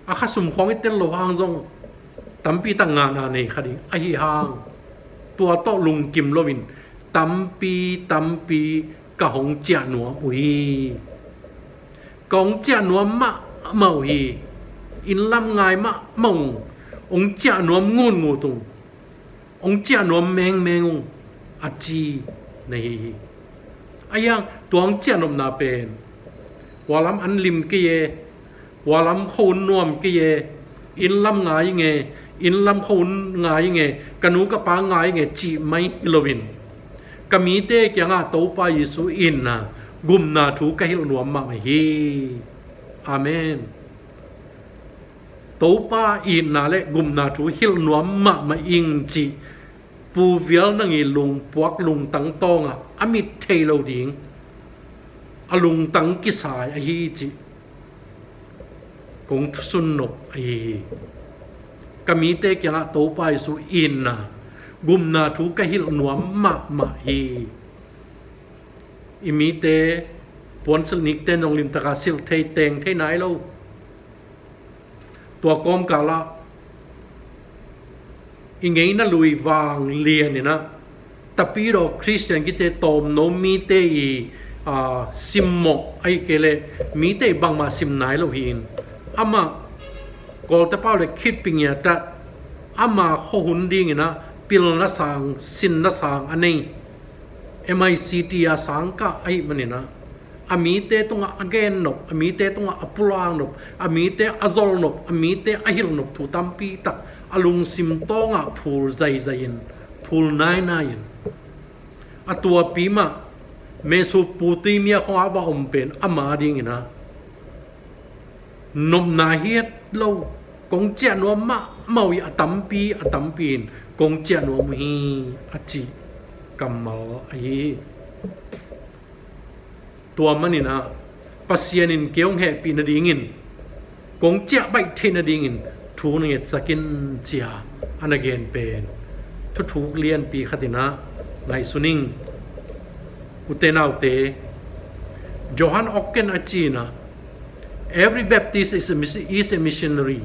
A khasum khawng i tel loh hang zong tampi tak ngahna nei kha ding ahi hang, tua tawh lungkim loin tampi tampi ka hong ciah nuam uh hi. Ka hong ciah nuam mahmah uh hi. Inn lam ngai mahmah ung. Hong ciah nuam ngutngut ung. Hong ciah nuam mengmeng ung, a ci na hi hi. A hiang tua hong ciah nopna pen, hua lam an lim kei e, hua lam khua un nuam kei e, inn lam ngai ing e, inn lam khua un ngai ing e, ka nu ka pa ngai ing e cih mai hi loin, ka mite kiangah Topa Jesu itna, gupna thu ka hilh nuam mahmah hi. Amen. Topa itna le gupna thu hilh nuam mahmah ing cih Pu Vial Nang i lungpuak lungtang tawngah a mit thei lo ding, a lungtang kisai ahi cih kong thusun nop ahi hi. Ka mite kiangah Topa Jesu itna, gupna thu ka hilh nuam mahmah hi. I mite puansilh nikte nong limtaka silh thei teng thei nai lo. Tua kawmkalah i ngeina lui vang lianinah Tapidaw Khristian kite tawmno mite i, aa, simmawh ahi kei leh mite i bangmah sim nai lo hi-in, amah Kawlte pau le khitpi ngiatat, ama khuahun dinginah pilna sang, sinna sang a nei, M I C T a sangkah ahi maninah, a mite tungah a gen nop, a mite tungah a pulak nop, a mite a zol nop, a mite a hilh nop thu tampi tak a lungsim tawngah phul zaizai-in, phul nainai-in, a tuapi mah Mesopotamia khongah va om pen ama dinginah nopna hiat lo, kong ciah nuam mahmah uh hi, a tampi a tampi in kong ciah nuam uh hi, a cih kammal ahi hi. Tua maninah Pasian in kei hong hehpih nadingin, kong ciah baih theih nadingin thu na ngetsak in, ci-a a na gen pen thuthuk lianpi khatinah ngaihsun ing. Ute naute, Johan Ogden a cinah, "Every Baptist is a, mis- is a missionary."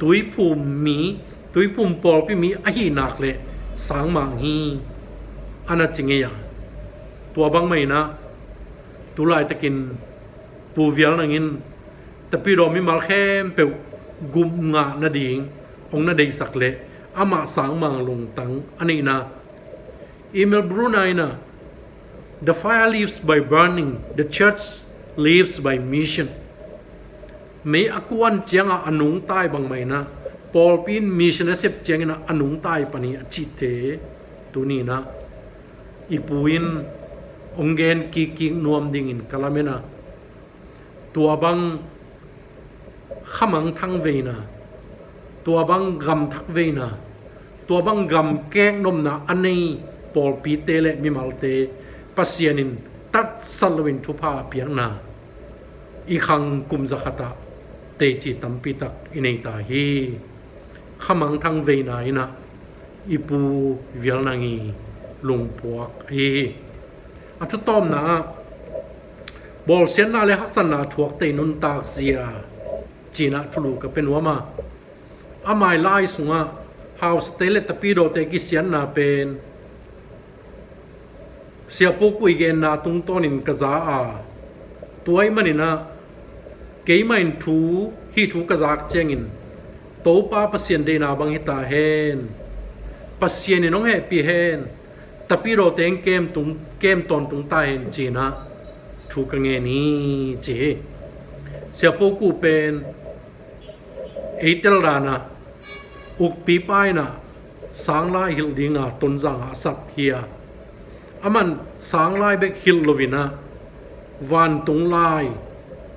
Tuiphum mi, tuiphum pawlpi mi ahi nak leh sangmang hi, a na ci ngei a. Tua bangmah inah tulaitakin Pu Vial Nang in Tapidaw mimal khempeuh gup ngah nading hong na deihsak leh amah sangmang lungtang a neihna. Emil Brunner inah, "The fire lives by burning, the church lives by mission." Mei a kuan ciangah a nungtai bangmah inah pawlpi in mission a sep cianginah a nungtai pan hi, a cihte tuninah i pu in hong gen kikkik nuam dingin ka lamen a. Tua bang khamangthang veina, tua bang gamthak veina, tua bang gamkek nopna a nei pawlpite le mimalte Pasian in tatsat loin thupha a piakna i khang kum zakhatah teici tampitak i nei ta hi. Khamangthang veina inah i Pu Vial Nang i lungpuak ahi hi. A thutawpna ah bawlsiatna le haksatna thuak tei nuntak zia cinah thulu ka pia nuam a, a mai lai sungah Hausate le Tapidawte kisiatna pen Sia Pu Ku i genna tungtawnin ka za a, tua ahih maninah keimah in thu, hih thu ka zak ciangin Topa Pasian deihna bang hi ta hen, Pasian in hong hehpih hen, Tapidawte in kem tung, kem tawntung ta hen cinah thu ka ngen hi, ci hi. Sia Pu Ku pen ei tel danah ukpipa inah sanglai hilh dinga Tonzang ah a sap hi a, aman sanglai bek hilh loinah vantung lai,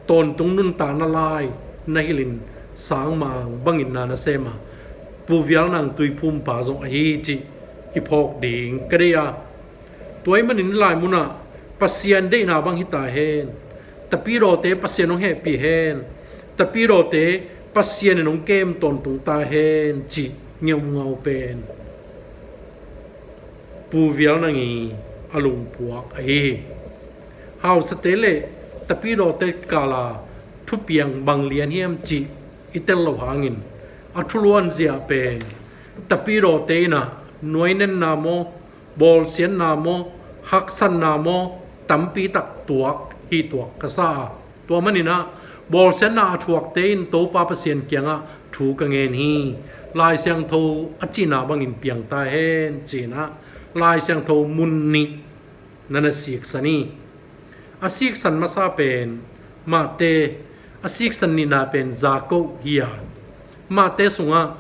tawntung nuntakna lai na hilhin sangmang bangin na na sem a, Pu Vial Nang Tuiphumpa zong ahi cih i phawk ding ka deih a. Tua ahih manin lai munah Pasian deihna bang hi ta hen. Tapidawte Pasian hong hehpih hen. Tapidawte Pasian in hong kem tawntung ta hen cih ngeungau pen Pu Vial Nang i a lungpuak ahi hi. Hausate le tapidawte kala thupiang bang lian hiam cih i tel loh hangin a thuluan zia pen tapidawte in ah nuainenna maw, bawlsiatna maw, haksatna maw, tampi tak tuak hi tuak ka sa a, tua manin ah bawlsiatna a thuakte in Topa Pasian kiangah thu ka ngen hi. Lai Siangtho a cihna bangin piang ta hen ci-in ah Lai Siangtho mun nih na na siksan hi. A siksan masa pen Mate, a siksan nihna pen Jakob hi a, Mate sungah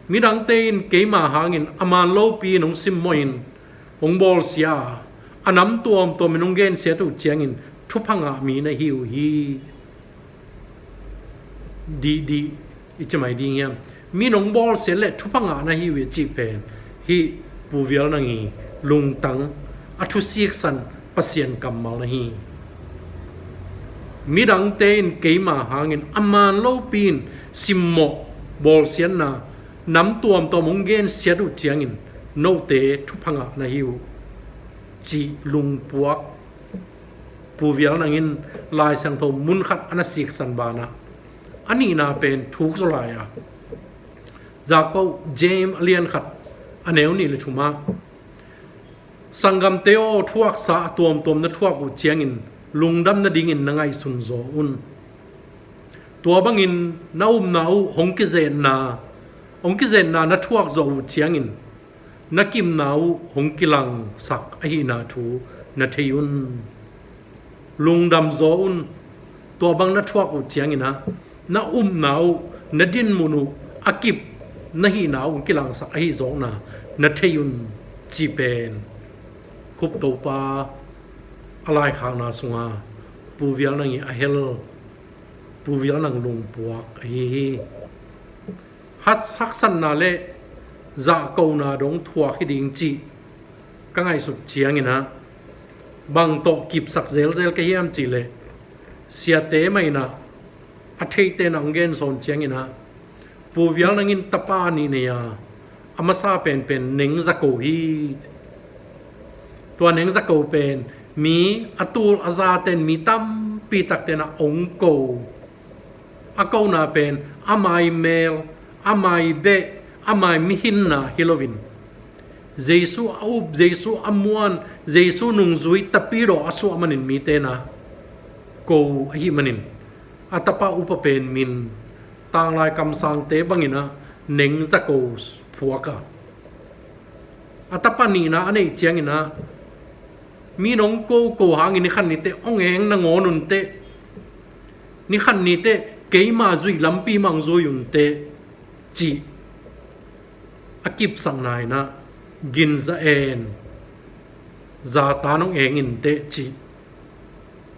midangte in keima hangin a man lopi in hong simmawhin hong bawlsia a, a nam tuamtuam in hong gensiat uh ciangin thupha ngah mi na hi uh hi. Dihdih i ci mai ding hiam? Mi nong bawlsiat le thupha ngah na hi uh hi a cih pen hih Pu Vial Nang i lungtang a thusiksan Pasian kammal na hi. Midangte in keima hangin a man lopi in simmawh bawlsiatna nam tuamtuam hong gensiat uh ciangin note thupha ngah na hi uh cih lungpuak Pu Vial Nang in Lai Siangtho mun khat a na siksan banah a nihna pen thuk zaw lai a, Jakob, James a lian khat a neu nih le thumah, "Sanggamte aw, thuaksa a tuamtuam na thuak uh ciangin lungdam nadingin na ngaihsun zaw un. Tua bangin na upna uh hong kizetna, hong kizetna na thuak zawh uh ciangin na kipna uh hong kilangsak ahihna thu na thei un. Lungdam zaw un. Tua bang na thuak uh ciangin ah na upna uh, na dinmun uh a kip na hihna uh hong kilangsak ahi zawkna na thei un," ci pen Cope Topa a laikhakna sunga Pu Vial Nang i a hel, Pu Vial Nang lungpuak ahi hi. Hat haksatna le zahkona dong thuak hi ding cih ka ngaihsut ciangin ah bang tawh kipsak zelzel ka hiam cih leh, siate mah in ah a theite na hong gensawn ciangin ah Pu Vial Nang in tapa nih nei a, a masa penpen Neng Za Ko hi. Tua Neng Za Ko pen mi a tul a zaten, mi tampi takten ah hong ko. A kona pen ama i mel, ama i beh, ama i mihinna hi loin, Jesu a up, Jesu a muan, Jesu nungzui tapidaw a suah manin mite na ko ahih manin a tapa upa pen min tanglai kamsangte bangin ah Neng Za Ko phuak a, a tapa nihna a neih ciangin ah mi nong koko hangin ni khat ni teh hong eng nangawn un teh, ni khat ni teh keima zuih lampi mah hong zui un teh cih a kipsakna in ah Gin Za En, Za Tan hong eng in teh cih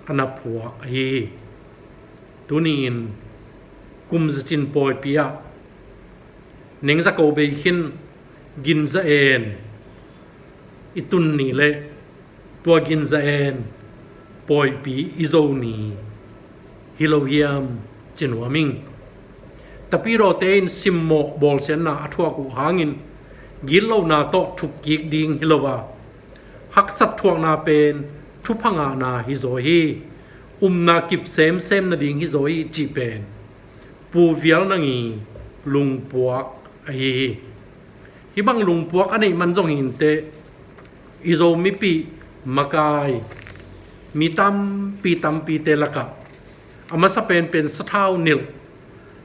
a na phuak ahi hi. Tuni-in kum zacin pawipi ah Neng Za Ko bei khin Gin Za En i tun ni le tua Gin Za En pawipi i zo ni hi lo hiam ci nuam ing. Tapidawte in simmawh bawlsiatna a thuak uh hangin gitlohna tawh thuk kik ding hi lo a, haksat thuakna pen thupha ngahna hi zaw hi, upna kip semsem nading hi zaw hi cih pen Pu Vial Nang i lungpuak ahi hi. Hih bang lungpuak a neih man zong hi in teh, i Zo mipih makai mi tampi tampite lakah a masa penpen sathau nilh,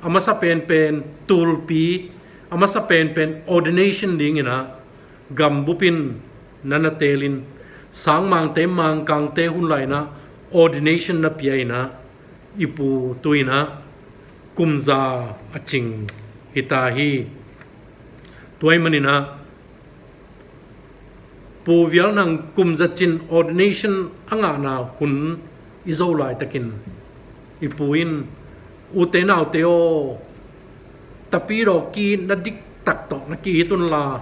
a masa penpen tulpi, a masa penpen ordination dingin ah gambup in na na teelin, sangmangte mangkangte hun lai-in ah ordination na pia in ah i pu tu-in ah kum za a cing hi ta hi. Tua ahih manin ah Pu Vial Nang kum zacin ordination a ngahna hun i zo laitakin i pu in, "Ute naute aw, tapidaw ki na diktak tawh na ki hi tun la,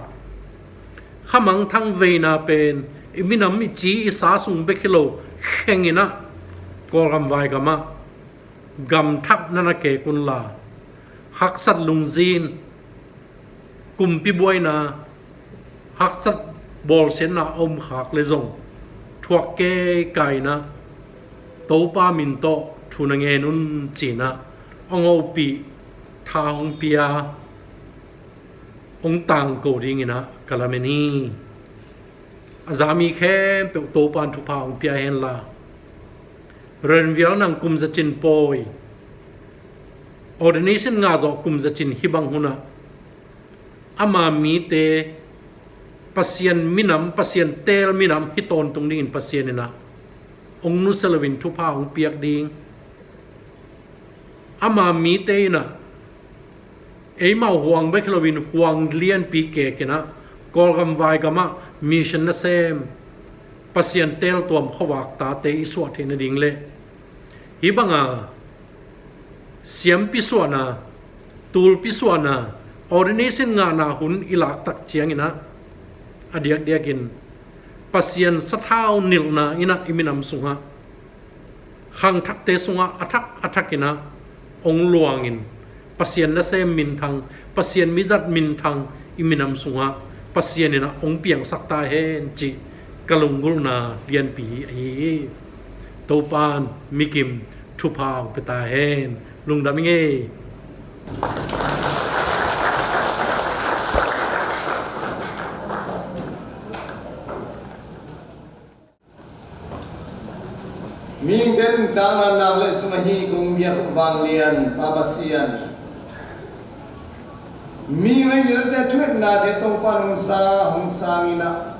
khamangthang veina pen I minam i ci i sa sung bek hi lo, khenginah Kawlgam vaigamah gamthak na na kek unla, haksat lungzin, kumpi buaina, haksat bawlsiatna a om khak le zong thuak kei kainah Topa min tawh thu na ngen un cinah hong hopih, tha hong pia, hong tangko dinginah ka lamen hi. A zami khempeuh Topan thupha hong pia henla, Reverend Vial Nang kum zacin pawi, ordination ngah zawh kum zacin hih bang hunah ama mite Pasian minam, Pasian teel minam hi tawntung dingin Pasian inah hong nusia loin thupha hong piak ding. Ama mite inah eimau huang bek hi loin huang lianpi kekinah Kawlgam vaigamah mission nasem, Pasian teeltuam khuavak tate i suah theih nading le hih banga siampi suahna, tulpi suahna, ordination ngahna hun i laktak cianginah a diakdiakin Pasian sathau nilhna inah i minam sungah, khangthakte sungah a thak a thakinah hong luangin Pasian nasem minthang, Pasian mizat minthang i minam sungah Pasian inah hong piangsak ta hen cih ka lunggulhna lianpi ahi hi. Topan mikim thupha hong pia ta hen. Lungdam i ngei. Mihingte nuntakna nak le sung ahi kong biak uh vanglian Pa Pasian, mi ngainilte thuetnate Topa nungsa hong sanginah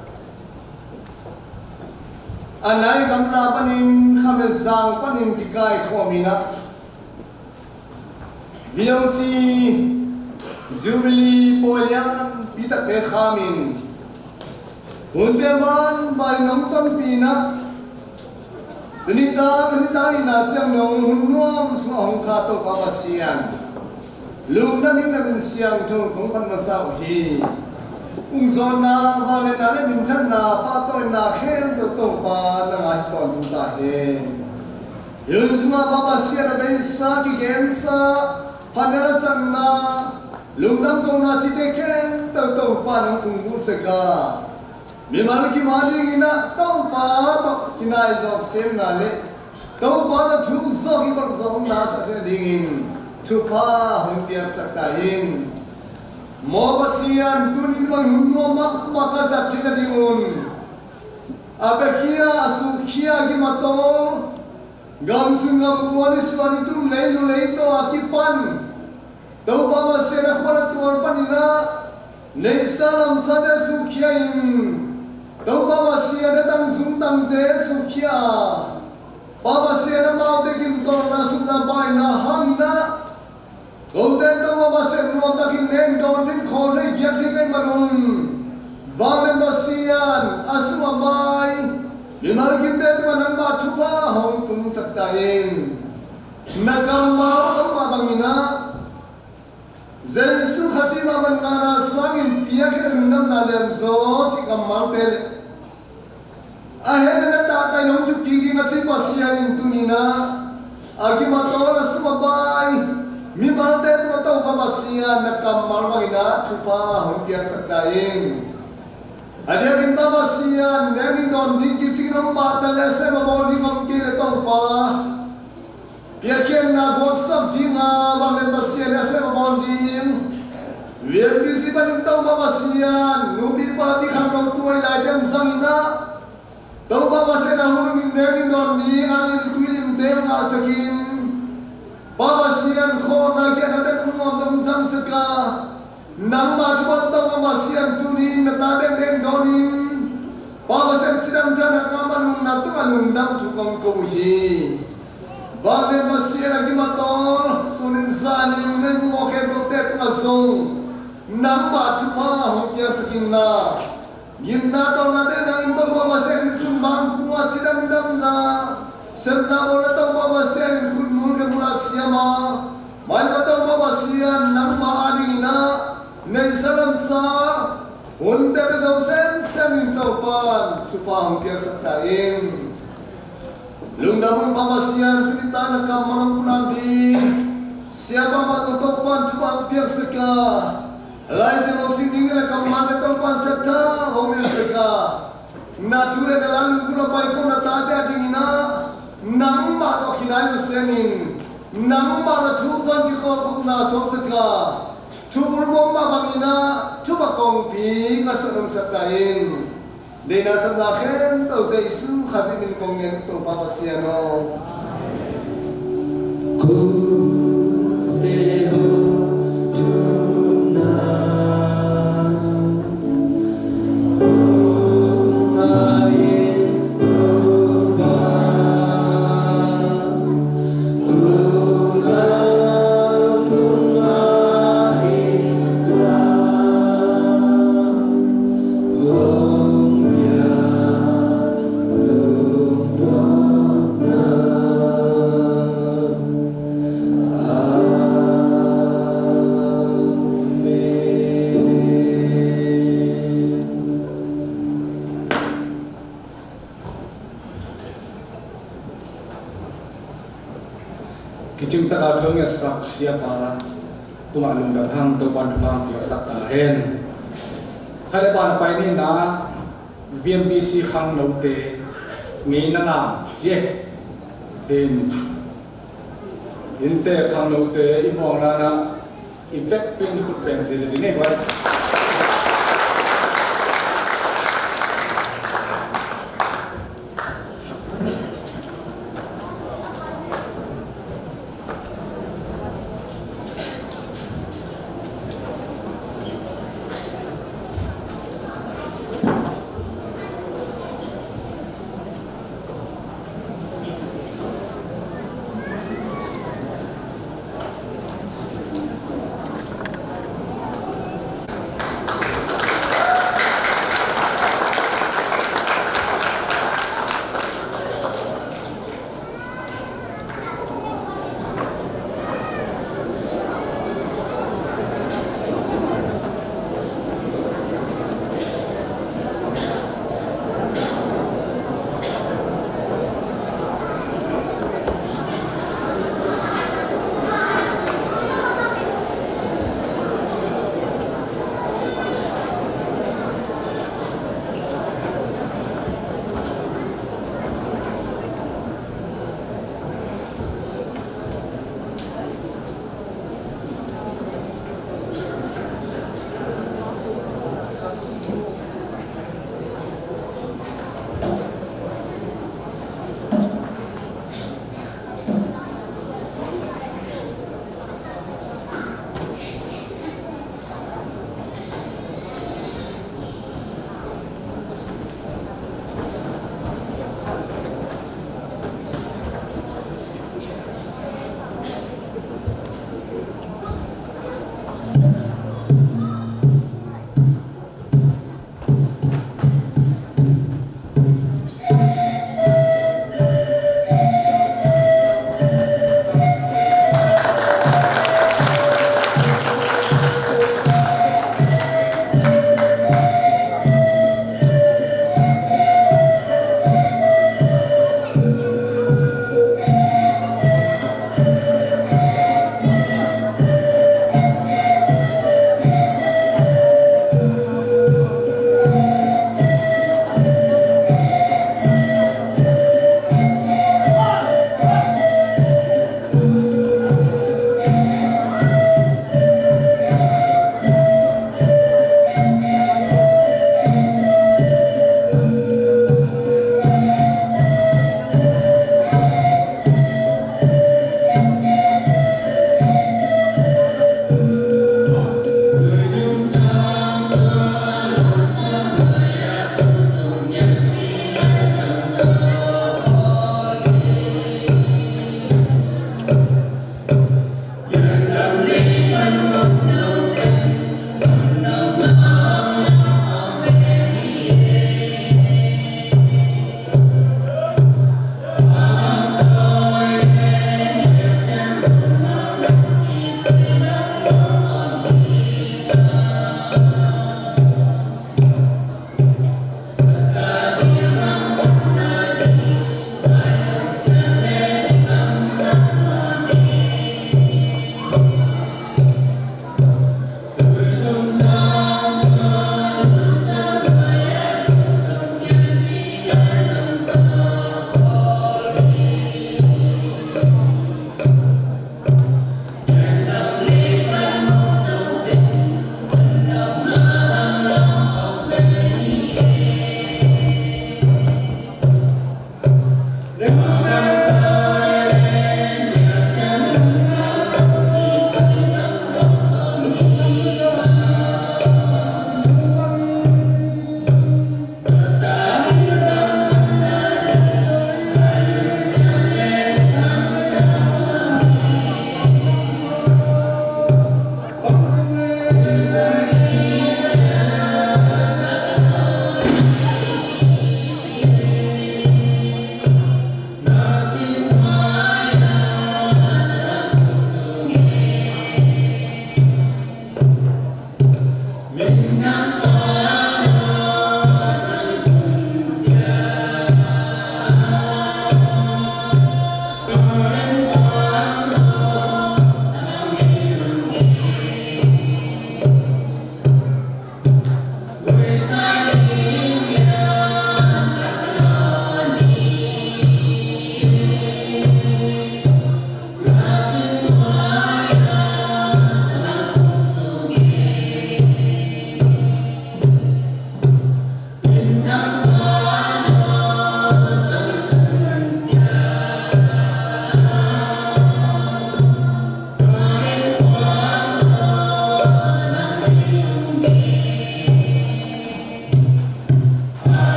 a nai gamla panin khamezang panin kikaikhawminah V O C Jubilee pawi lianpi takte khamin hunte banbanin hong tonpih inah tuni tak a nitak nihna ciang nong hun nuam sungah hong kha Topa Pasian, lungdam in na min siangtho kong phat masa uh hi. Uk zawhna, vangliatna le minthanna, pahtawina khempeuh Topa nang a hi tawntung ta hen. Hi hun sungah Pa Pasian a beisa, kigensa, phatna lasakna, lungdam kohna cihte khempeuh Topa nang kong buhsak a, mimal kim a dinginah Topa tawh kinai zawk semna le Topa tawh thuk zawk kikhop zawkna sak theih nadingin thupha hong piaksak ta in. Maw Pasian, tuni in bang hun nuam mahmah ka zat theih nadingun a biakhia, a sukkhia, a gim a tawl, gam sung gam kua, nisuah nitum, lei nu lei taw a kipan Topa Pasian a khuan a tual paninah neihsa lamsate sukkhia in, Topa Pasian a tang sung tangte sukkhia a, Pa Pasian amaute gimtawlna, sukna, baina hanginah kote Topa Pasian nuamtakin nen dawn thei, khawl thei, giak thei ka hih manun, vanglian Pasian a sum a bai mimal kimte tungah nangmah thupha hong tungsak ta in. Na kammal mah banginah Jesu Khazih mah van ngahna sangin piakhia a lungdamna lianzaw cih kammalte le a hehna, na tahtaina hong thuk kik ding a ci Pasian in tuninah a gim a tawl, a sum a bai mimalte tungah Topa Pasian na kammal banginah thupha hong piaksak ta in. A diakin Pa Pasian, neng in dawn ding kicikin om mahta le a sem a bawl ding om kei le Topa, piakkhiatna guaksak dinga vanglian Pasian a sem a bawl ding V M B C panin Topa Pasian, nupi papi khangno tuai laite hong zanginah Topa Pasian a hun in neng in dawn ding a lim tui limte hong ngahsakin, Pa Pasian, khawlna giahna ten hong nuam hong zangsak a, nangmah thupha tawh Topa Pasian tuni in na tate nen dawnin, Pa Pasian cidam thana ka manung na tungah lungdam thu kong ko uh hi. Vanglian Pasian a gim a tawl, sunin zanin nei mawh khempeuhte tungah zong nangmah thupha hong piaksak inla, gimna tawlnate nangin Topa Pasian in sumang kungah cidamdamna, sepna bawlna Topa Pasian in khutmul khe mula siama, maimah Topa Pasian nangmah a dinginah neihsa lamsa hunte pia zo semsem Siangtho Topa'n thupha hong piaksak ta in. Lungdam ung Pa Pasian, tuni-a na kammal hong pulak ding Siapa mah zong Topa'n thupha hong piaksak a, Lai Siangtho sim ding na kammal na Topa'n septha hong piaksak a, na thu le na la lunggulh a pai ko na tate a dingin ah nangmah tawh kinai na sem in, nangmah tawh thu zong kikholhkhopna suaksak a, thu bulgawp mah bangin ah thupha kongpi ka suan hong septa in. Deihna sapna khempeuh Jesu Khazih min kong ngen, Topa Pasian aw. Kicing taka thu ngetsak Siapa tungah lungdam hang, Topa'n thupha piaksak ta hen. Khat le pa na pai ni na, V M B C khangnote ngeina ngam ci e. Hin, innte khangnote i muang nana i vekpi in khut beng ziazia ding ei bai.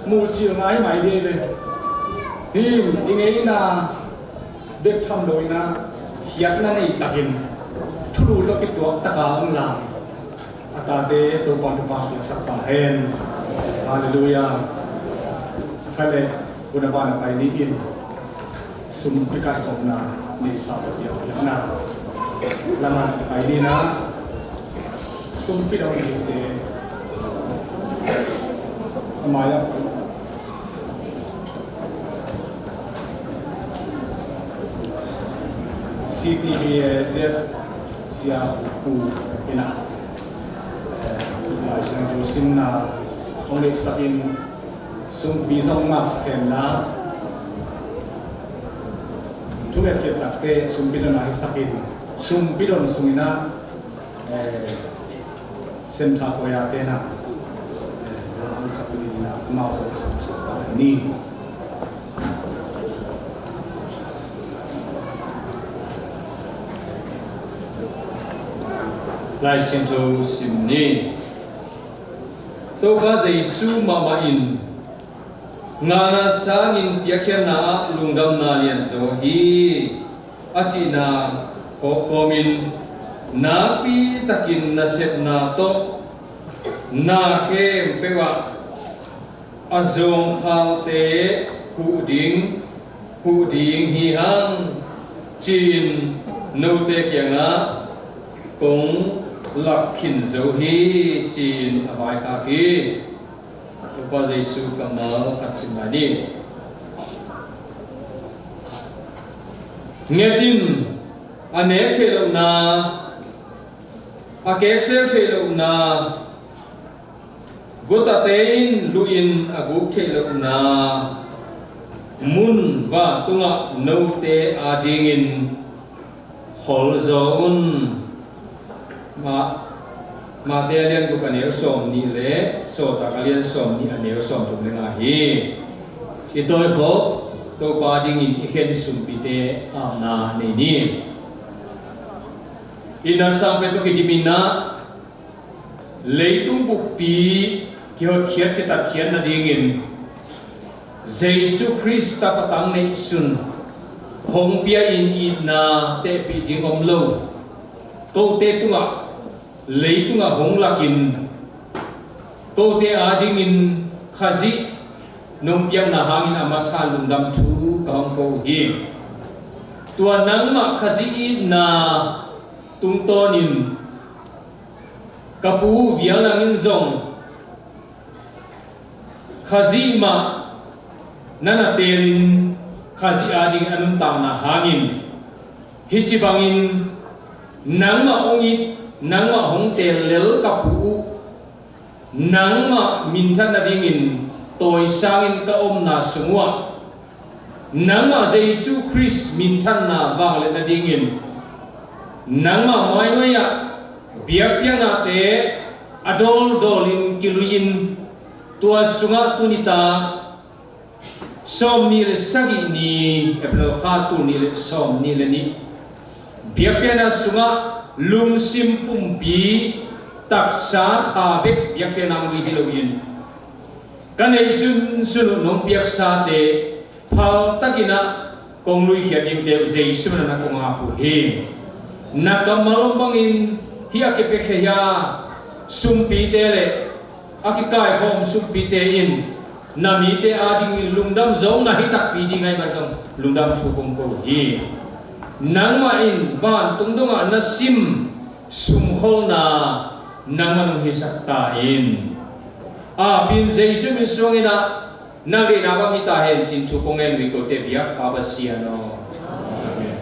Muhcil ngai mai dei ve. Hih i ngeina bek tham lo in ah, khiatna nei takin thulu tawh kituak taka om la, a tate Topa thupha piaksak ta hen. Halleluiah. Kha le, hun a ban a pai ni in, sumpi kaikhopna neihsa ka piak piakna lamah pai ni in ah, sumpi dong dingte a mai-ah C T B A S Sia Pu in ah, eh, Lai Siangtho simna hong neihsak in, sumpi zong ngaksak hen la, thunget khiat takte sumpi dong a hisak in, sumpi dong sung in ah, eh, Centre Choir te in ah, eh, la hong sak ding in ah, amau zong a sam suak pah lai ni. Lai Siangtho sim ni. Topa Jesu mahmah in, ngahna sangin piakkhiatna ah lungdamna lianzaw hi, a cihna kawmin, nakpi takin nasepna tawh na khempeuh ah a zawngkhalte huh ding, huh ding hi hang, ci-in note kiangah kong lak khin zo hi, ci-in a vaikhak hi. Topa Jesu kammal khat sim lai ni. Nget in, a nek theih lohna, a kekseu theih lohna, gutate in luh in, a guk theih lohna mun vantungah note adingin kholzaw un. Ma, Mate a lian guk a neu sawm nih le Sawltak a lian sawm nih a neu sawm thum le nga hi. I tawikhop Topa dingin i khen sumpite apna nei ni. I nasepna tawh kidim in ah, leitung buppi kihotkhiat kitatkhiat nadingin Jesu Khrist tapa tang neihsun hong pia in, itna tehpih ding om lo, kote tungah, leitungah hong lakin, kote adingin Khazih nong piakna hangin a masa lungdam thu ka hong ko uh hi. Tua nangmah Khazih itna tungtawnin ka pu Vial Nang in zong Khazih mah na na teelin, Khazih adingin a nuntakna hangin, hih ci bangin nangmah hong it, nangmah hong teel lel ka pu uh, nangmah minthan nadingin tawisangin ka omna sung uhah, nangmah Jesu Khrist minthanna vangliat nadingin nangmah mainuai-ah biakpiaknate a dawldawlin kilui-in, tua sungah tuni-a sawmnih le sagih ni, April kha tul nih le sawmnih le nih, biakpiakna sungah lungsim pumpi, taksa kha bek biakpiakna hong lui hi loin, ka neih sunsun uh nong piaksate phaltakin ah kong luikhiat dingte uh Jesu min a kong ap uh hi. Na kammal om bangin hih a kipiakhia sumpite le a kikaikhawm sumpite in na mite adingin lungdam zo na hi takpi ding ahih manin zong lungdam thu kong ko uh hi. Nangmah in vantung dongah na sim sumkholna nangmah nong hisak ta in. Apin Jesu min suangin ah, nang deihna bang hi ta hen, ci-in thu kong ngen uh hi, kote biak Pa Pasian aw. Amen.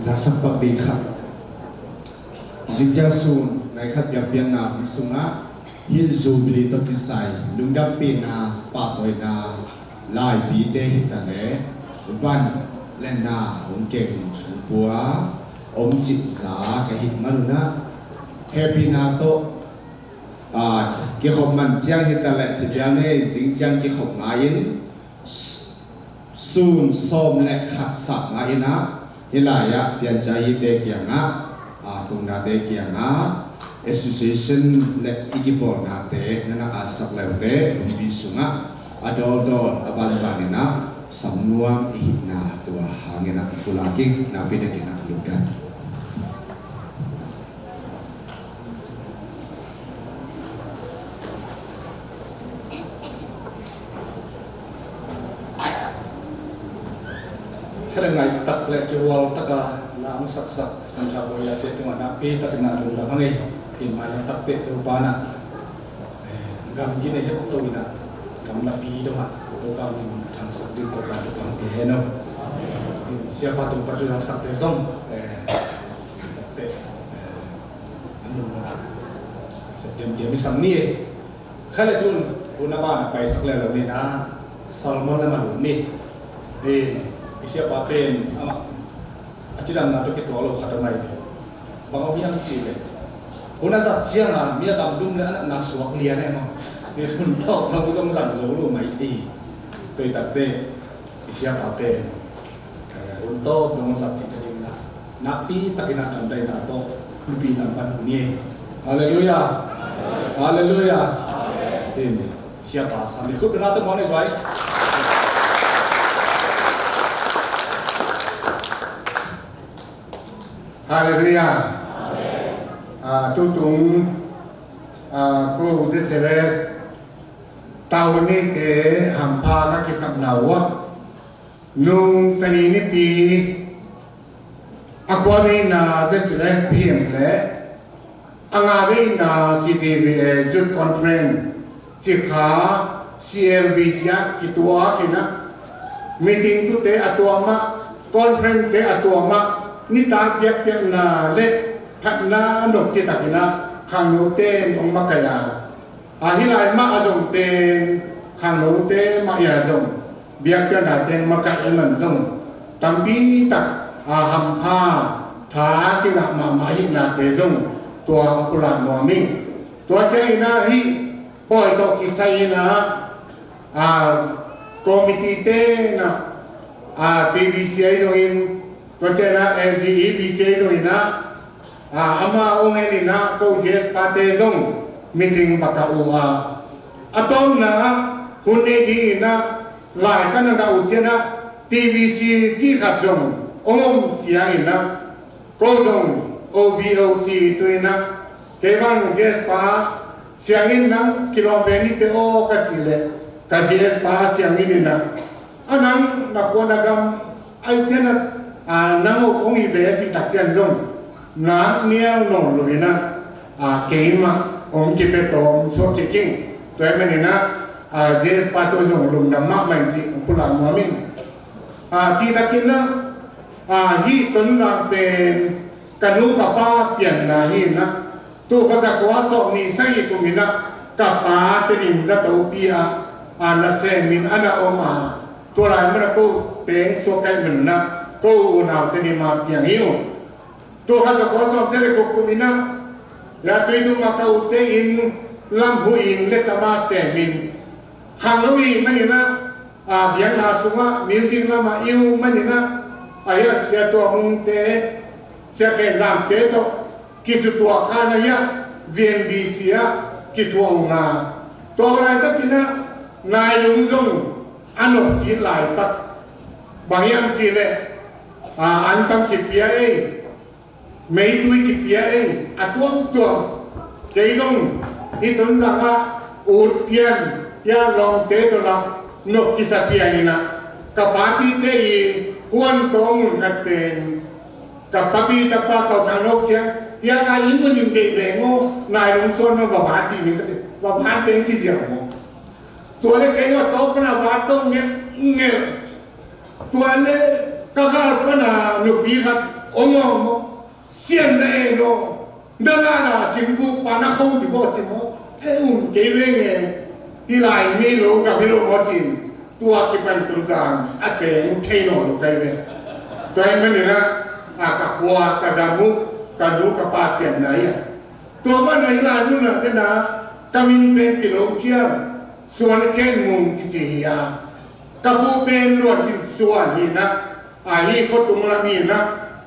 Zaksak pak ding khat. Zingciang sun nai khat biakpiakna hun sungah hih Jubilee tawh kisai lungdampihna, pahtawina laipite hitaleh van le na hong keng, hong pua, hong cihza ka hih manunah hehpihna tawh, aa, kikhop man ciang hitaleh ci piang ei, zingciang kikhop ngai-in sun sawm le khat sap ngai-in ah, hih lai-ah piancil hite kiangah, aa, tungnate kiangah association le i kipawlnate na na atsak leute kumpi sungah a dawldawl a banbanin ah sam nuam i hihna tua hangin ah pulak ing. Nakpi takin ah lungdam. Kha le ngai tak le kihual taka na hong saksak Santa Gloria te tungah nakpi takin ah lungdam hang ei. Hih mailam takte Topa na, eh, gam gina hiat to ina, gam lapi dongah Topa min a thangsak ding Topa, Topa hong pia hen aw. Siapa tung pat sakte zong, eh, takte, eh, an lungdam. September mi sam ni eh. Kha le tun, hun a ban a paisak le lo ni na, Salmon lam a lut ni. In, i siapa pen, amah, a cidamna tawh kituak lo khat a mai ni. Bang a hiam cih leh, hun a zat ciangin mi a gamdum le a natna suak lian e maw. Ni hun tawh bang zong zang zo lo mai thei. Tua hi takte, i siapa pen, eh, hun tawh dong zat kik ding na, nakpi takin a gamdaina tawh lupih lam pan hun hi. Halleluiah. Halleluiah. Amen. Siapa sam ni khut bena tawh muan ei vai. Halleluiah. Amen. Ah, tutung, ah, ko Zeseles taunite hampha ka kisapna uh ah, nung sani nipi a kua veina Zeseles Phim le a nga veina C T V A Youth Conference Cikha C L B C ah kituak in ah, meeting tute a tuam ah, conference te a tuam ah, nitak biakpiakna le phatna a nop citakin ah khangnote in hong makaih a, a hih lai mah a zong pen khangnote mah in a zong biakpiaknate in makaih in man zong tampi tak a hampha tha kingah mahmah ahihnate zong tua hong pulak nuam hi. Tua ciangin ah hih pawi tawh kisai in ah, a, committee te in ah, a, T B C ahi zongin, tua ciangin ah A G E B C ahi zongin ah, a, ama ong en in ah ko Z S pate zong meeting baka uh a, a tawpna ah hun nei dingin ah lai ka na ngah uh ciangin ah T B C cih khat zong ong om ciangin ah, ko zong O B O C tu in ah, kei bang Z S pa siangin nang kilawm ve ni te aw ka cih leh, ka Z S pa siangin in ah, a nang na khua na gam ai cian ah, a, nang hong hi ve a cih tak cian zong nak nial nawn lo in ah, a, keimah hong kipia tawm suak kik ing. Tua ahih manin ah, a, Z S pa tawh zong lungdam mahmah ing cih hong pulak nuam ing. A, cih takin ah, a, hih Tonzang pen ka nu ka pa pianna hi in ah, tul khat za kua sawmnih sagih kum in ah ka pa Tedim zatopi ah, a, nasem in a na om a, tua lai mun ah ko teng suak ka hih manun ah ko unau Tedim ah piang hi uh. Tul khat za kua sawmsagih le guk kum in ah, ya Tuitum ah ka ute in lam hu in le tama sem in, khangno ahih manin ah, a, biakna sungah music lamah i um manin ah, a hiah Sia Tua Mungte, Sia Khen Zamte tawh kisutuak khan a hiah V N B C ah kithuah uh nga. Tua laitakin ah nailung zong a nopcit laitak, bang hiam cih leh, a, antam kipia ei, meitui kipia ei, a tuamtuam. Kei zong hih Tonzang ah ut pian, hia lawmte tawh lah nop kisa pian in ah, ka papite i huan tawh mun khat pen ka papi tapa kau thang lo kiang, hia a inn mun in deih veng aw, nailung suan ma va va ti ning ka ci, va va veng ci ziau maw. Tua le kei a tawp pana va tawp ngelh ngelh. Tua le ka gal pana nupi khat Ong ong maw, sian za e no, na la na sim bu pa na kho di bo ci maw. E um kei ve nge, hi lai mi lo ka bi lo maw cin, tua kipan tun zang a teng thei no lo kai ve. Tua hi manin ah, a ka khua, ka damu, ka nu, ka pa pian na hi a. Tua ban a hi lai mun ah tena, ka min pen Kilo Khial, Suan Khen Mung kici hi a. Ka pu pen Luan Cin Suan hi na, a hi khuatung lam hi na,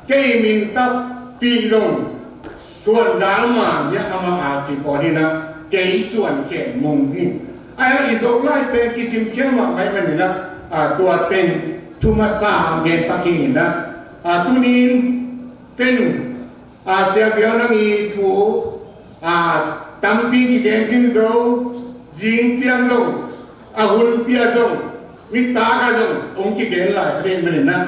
kei min tap pi zong Suan Dal Mang hi a, amah a si pawl hi na, kei Suan Khen Mung hi. A hi i Zolai pen kisim khial mahmah hi manin ah, a tua teng thu masa ang gen pak hi na, a tunin pen a, Sia Bial Nang i thu, a, tampi kigen khin zo, zing ciang zong, a hun pia zong, nitak a zong, ong kigen lai kha den manin ah,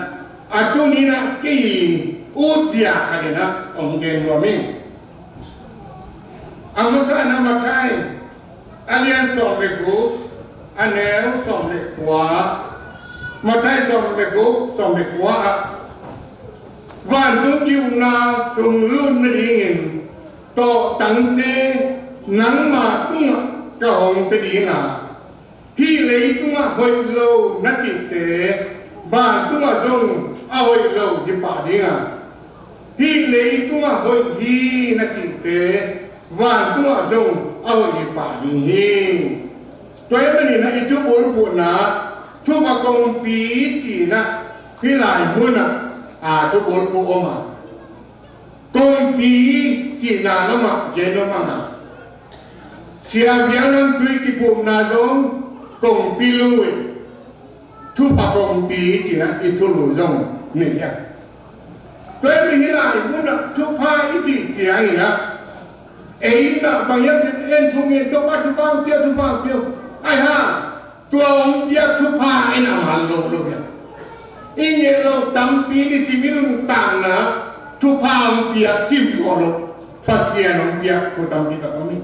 a tunin ah kei ut zia kha den ah ong gen nuam ing. A masa na Matthai, a lian sawm le guk, a neu sawm le kua, Matthai sawm le guk, sawm le kua ah, vantung ki-ukna sung lut nadingin tawhtangte nangma tungah ka hong pia ding a, hih leitungah hoih lo na cihte vantungah zong a hoih lo hi pah ding a, hih leitungah hoih hi na cihte vantungah zong a hoih hi pah ding hi. Tua hi manin ah i thubulphuhna thupha kongpi ci-in ah hih lai mun ah, a, thubulphuh om a, kongpi cihna lamah gen om a, Sia Bial Nang tui kiphumna zong kongpi lui, thupha kongpi ci-in ah i thulu zong nei a. Tua hi manin hih lai mun ah thupha i cih ciangin ah, ei in ah bang hiam cih leh en thu ngen, Topa thupha hong pia, thupha hong pia. Ai ha, tua hong piak thupha en a man lo lo hiam? I ngen lo tampi nisim i nuntakna thupha hong piak sim zaw lo. Pasian hong piak thu tampi tak om hi.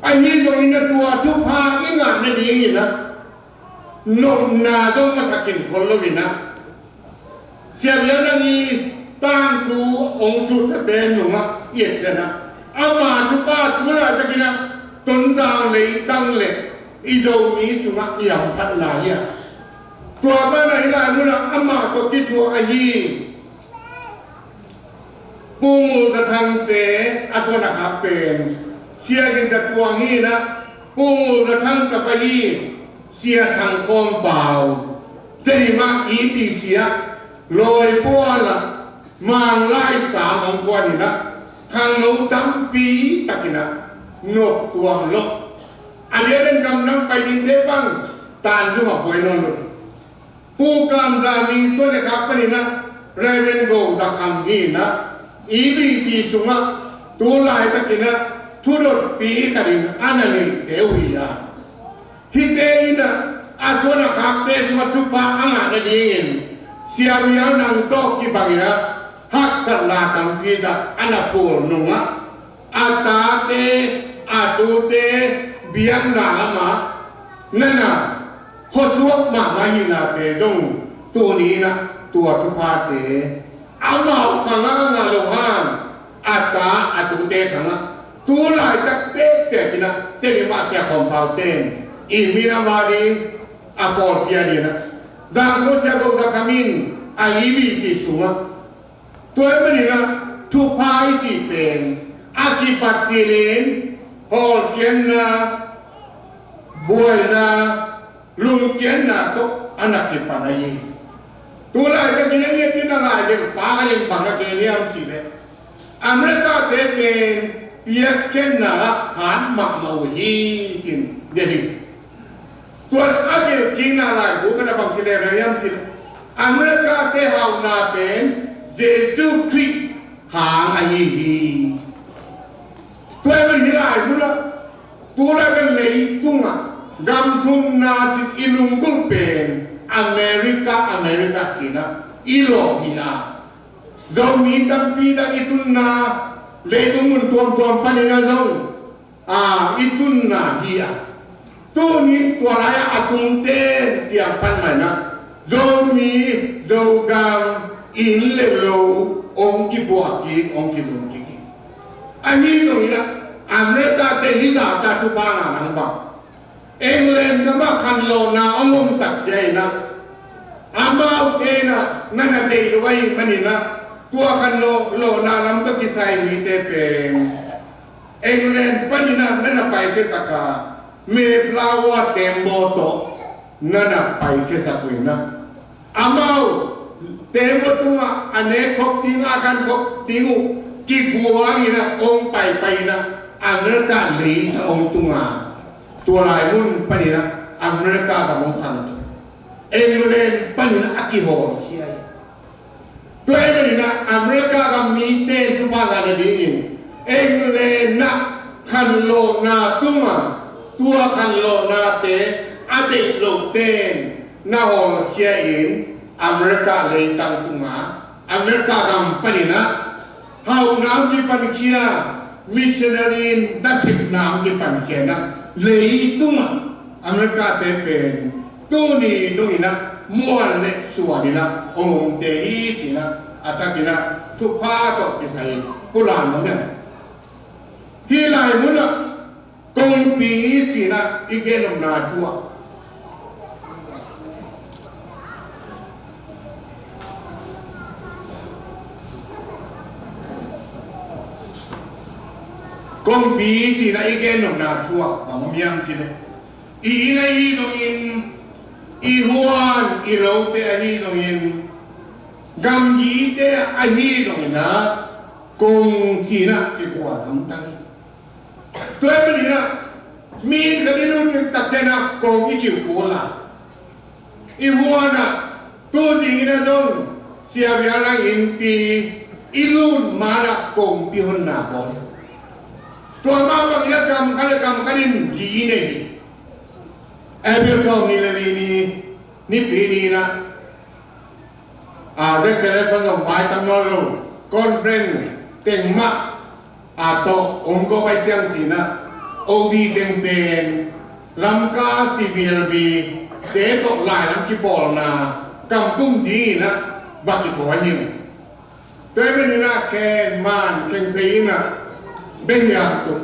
Ahi zongin ah tua thupha i ngah nadingin ah nopna zong masak khin khol lo in ah, Sia Bial Nang i tangthu hong suksate nungah i et ciangin ah, ama thupha tu laitakin ah Tonzang leitang le i Zomi sungah i hamphatna hi a. Tua banah hih lai munah amah tawh kithuah ahi Pu Ngul Za Thangte a suan a khak pen Sia Ging Za Tuang hi in ah, Pu Ngul Za Thang tapa hi Sia Thang Khawm Pau, Tedim ah E B C ah lawi pual ah Manglai sang hong phuan in ah, khangno tampi takin ah nop tuam lo. A lian in gamdang pai dingte bang Tanzung ah buai nawn lo hi. Pu Kam Za Ming suan le khak panin ah Reverend Go Za Kham hi in ah, E B C sungah tu laitakin ah thudotpi khat in a na neihte uh hi a. Hihte in ah a suan a khakte sungah thupha a ngah nadingin Sia Bial Nang tawh kibangin ah haksatna tampi tak a na pul nungah, a tate, a tute biakna lamah na na khuasuak mahmah hihnate zong tuni in ah tua thuphate amau khangah a ngah lo hang, a ta a tute khangah tu laitak tektek in ah Tedim ah Sia Khawm Pau ten i min a ma ding, a pawlpi a ding ah Zangkua Sia Go Za Kham in a E B C sungah. Tua ahih manin ah thupha i cih pen a kipat cilin hawlkhiatna, buaina, lungkiatna tawh a na kipan ahi hi. Tu laitakin a ngiat in a lai ding pa khat in bang na gen hiam cih leh, America-te pen piakkhiatna ah hat mahmah uh hi, ci-in gen hi. Tua a gelhkikna laibu khat ah bang ci lehang hiam cih leh, America-te hauhna pen Jesu Khrih hang ahi hi. Tua ahih manin hih lai munah tu laitak leitungah gam thumna cih i lunggulh pen America, America ci-in ah i lawh hi a. Zomi tampi tak i tunna leitung mun tuamtuam panin ah zong, a, i tunna hi a. Tuni tua lai-ah a tungte kiang pan mah in ah Zomi, Zogam, inn le lo hong kipuah kik, hong kizum kik hi. Ahi zongin ah America te hih zahta thupha ngah nang bang, England gamah khanlawhna hong om tak ciangin ah, amaute in ah na na deih lo ahih manin ah, tua khanlawh, lawhna lam tawh kisai mite pen England panin ah na na paikhiasak a, Mayflower tembaw tawh na na paikhiasak uh in ah, amau tembaw tungah a nek khop ding, a khan khop ding uh kiguang in ah hong paipai in ah, America leitang hong tung a, tua lai mun panin ah America gam hong khang, England panin ah a kihawlkhia hi. Tua ahih manin ah America gam mite in thupha ngah nadingin England ah khanlawhna tung a, tua khanlawhnate a deih lote in na hawlkhia in, America leitang tung a, America gam panin ah hauhna hong kipankhia, missionary in nasepna hong kipankhia in ah, leitungah America te pen tuni dongin ah muan le suan in ah hong omte hi ci-in ah, a takin ah thupha tawh kisai pulak nuam ing. Hih lai munah kongpi ci-in ah i gen nopna thu ah, kongpi ci-in ah i gen nopna thu ah bang om hiam cih leh, i inn ahi zongin, i huan i lote ahi zongin, gamgite ahi zongin ah kong ci-in ah kikuan hamtang hi. Tua ahih manin ah mi inn khat i lut tak ciangin ah kong i khiuh kul a, i huan ah, tu zing in ah zong Sia Bia Lang innpi i lut ma-in ah kongpi honna bawl hi. Tua mah bangin ah kam khat le kam khat in gi i nei hi. April sawmnih le li ni, Nipi ni-in ah, a, Z C L S pan zong maitam nawn lo, conference teng mah a tawh hong go pai ciang ci-in ah, O B teng pen Lamka C P L B te tawh lailam kipawlna kam kum dingin ah va kithawi hi. Tua ahih manin ah khen man khen phei in ah, behiam tung,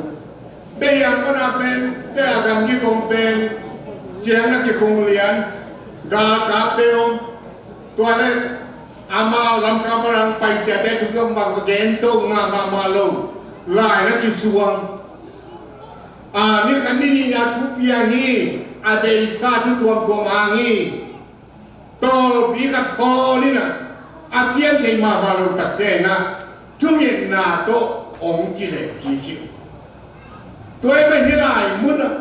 behiam pan a pen, te a gam kikong pen, ciang na kikong lian, galkapte om, tua leh amau Lamka pan a paisiate thu zong bang gen to ngah mahmah lo, lai na kisuang. A, ni khat ni nih a thu piang hi, a deihsa thu tuamtuam hang hi. Tawlpi khat khawl in ah, a pian thei mahmah lo tak ciangin ah, thungetna tawh hong kileh kik hi. Tua ahih manin hih lai mun ah,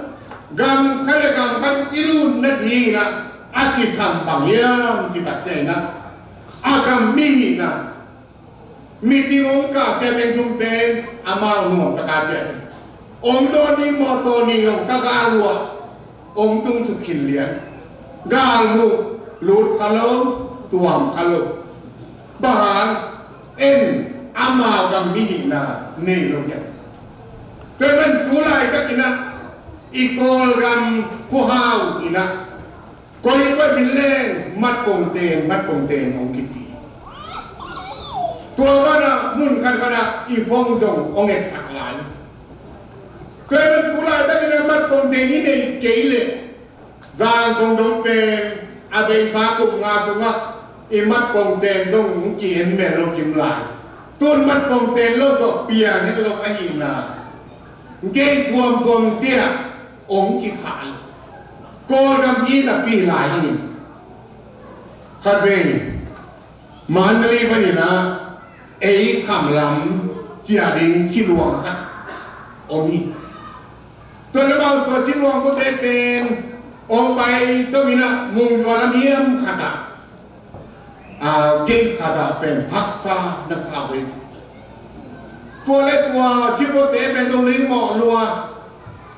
gam khat le gam khat i lut nadingin ah, a kisam bang hiam cih tak ciangin ah, a gam mihing ah, meeting hong kahsia teng thum pen amau nuamtaka ciah hi. Hong dawn ding mawtaw nih zong ka gal uh ah hong tung suk khin lian. Galmuh lut kha lo, tuam kha lo. Bang hang, en amau gam mihingna nei lo hiam? Tua ahih manin tu laitakin ah i Kawlgam khuahau in ah, koi koi sin leng mat pongten, mat pongten hong kici. Tua banah mun khatkhat ah i phone zong hong etsak lai. Tua ahih manin tu laitakin ah mat pongten i neih kei leh, Zangkong dong pen a beisa kum nga sungah i mat pongten zong hong ki-en mel lo kim lai. Tun mat pongten lo tawh piang het lo ahihna, gei tuamtuam tiah hong kikhah hi. Kawlgam hi napi lai hangin, khatvei Mandalay panin ah ei kham lam ciah ding siluang khat om hi. Tua lamah tua siluang khawngte pen hong pai to in ah, Mungzua lam hiam khat ah, a, gate khat ah pen haksa na sa uh hi. Tua leh tua sikhawngte pen zong lungmawh lua.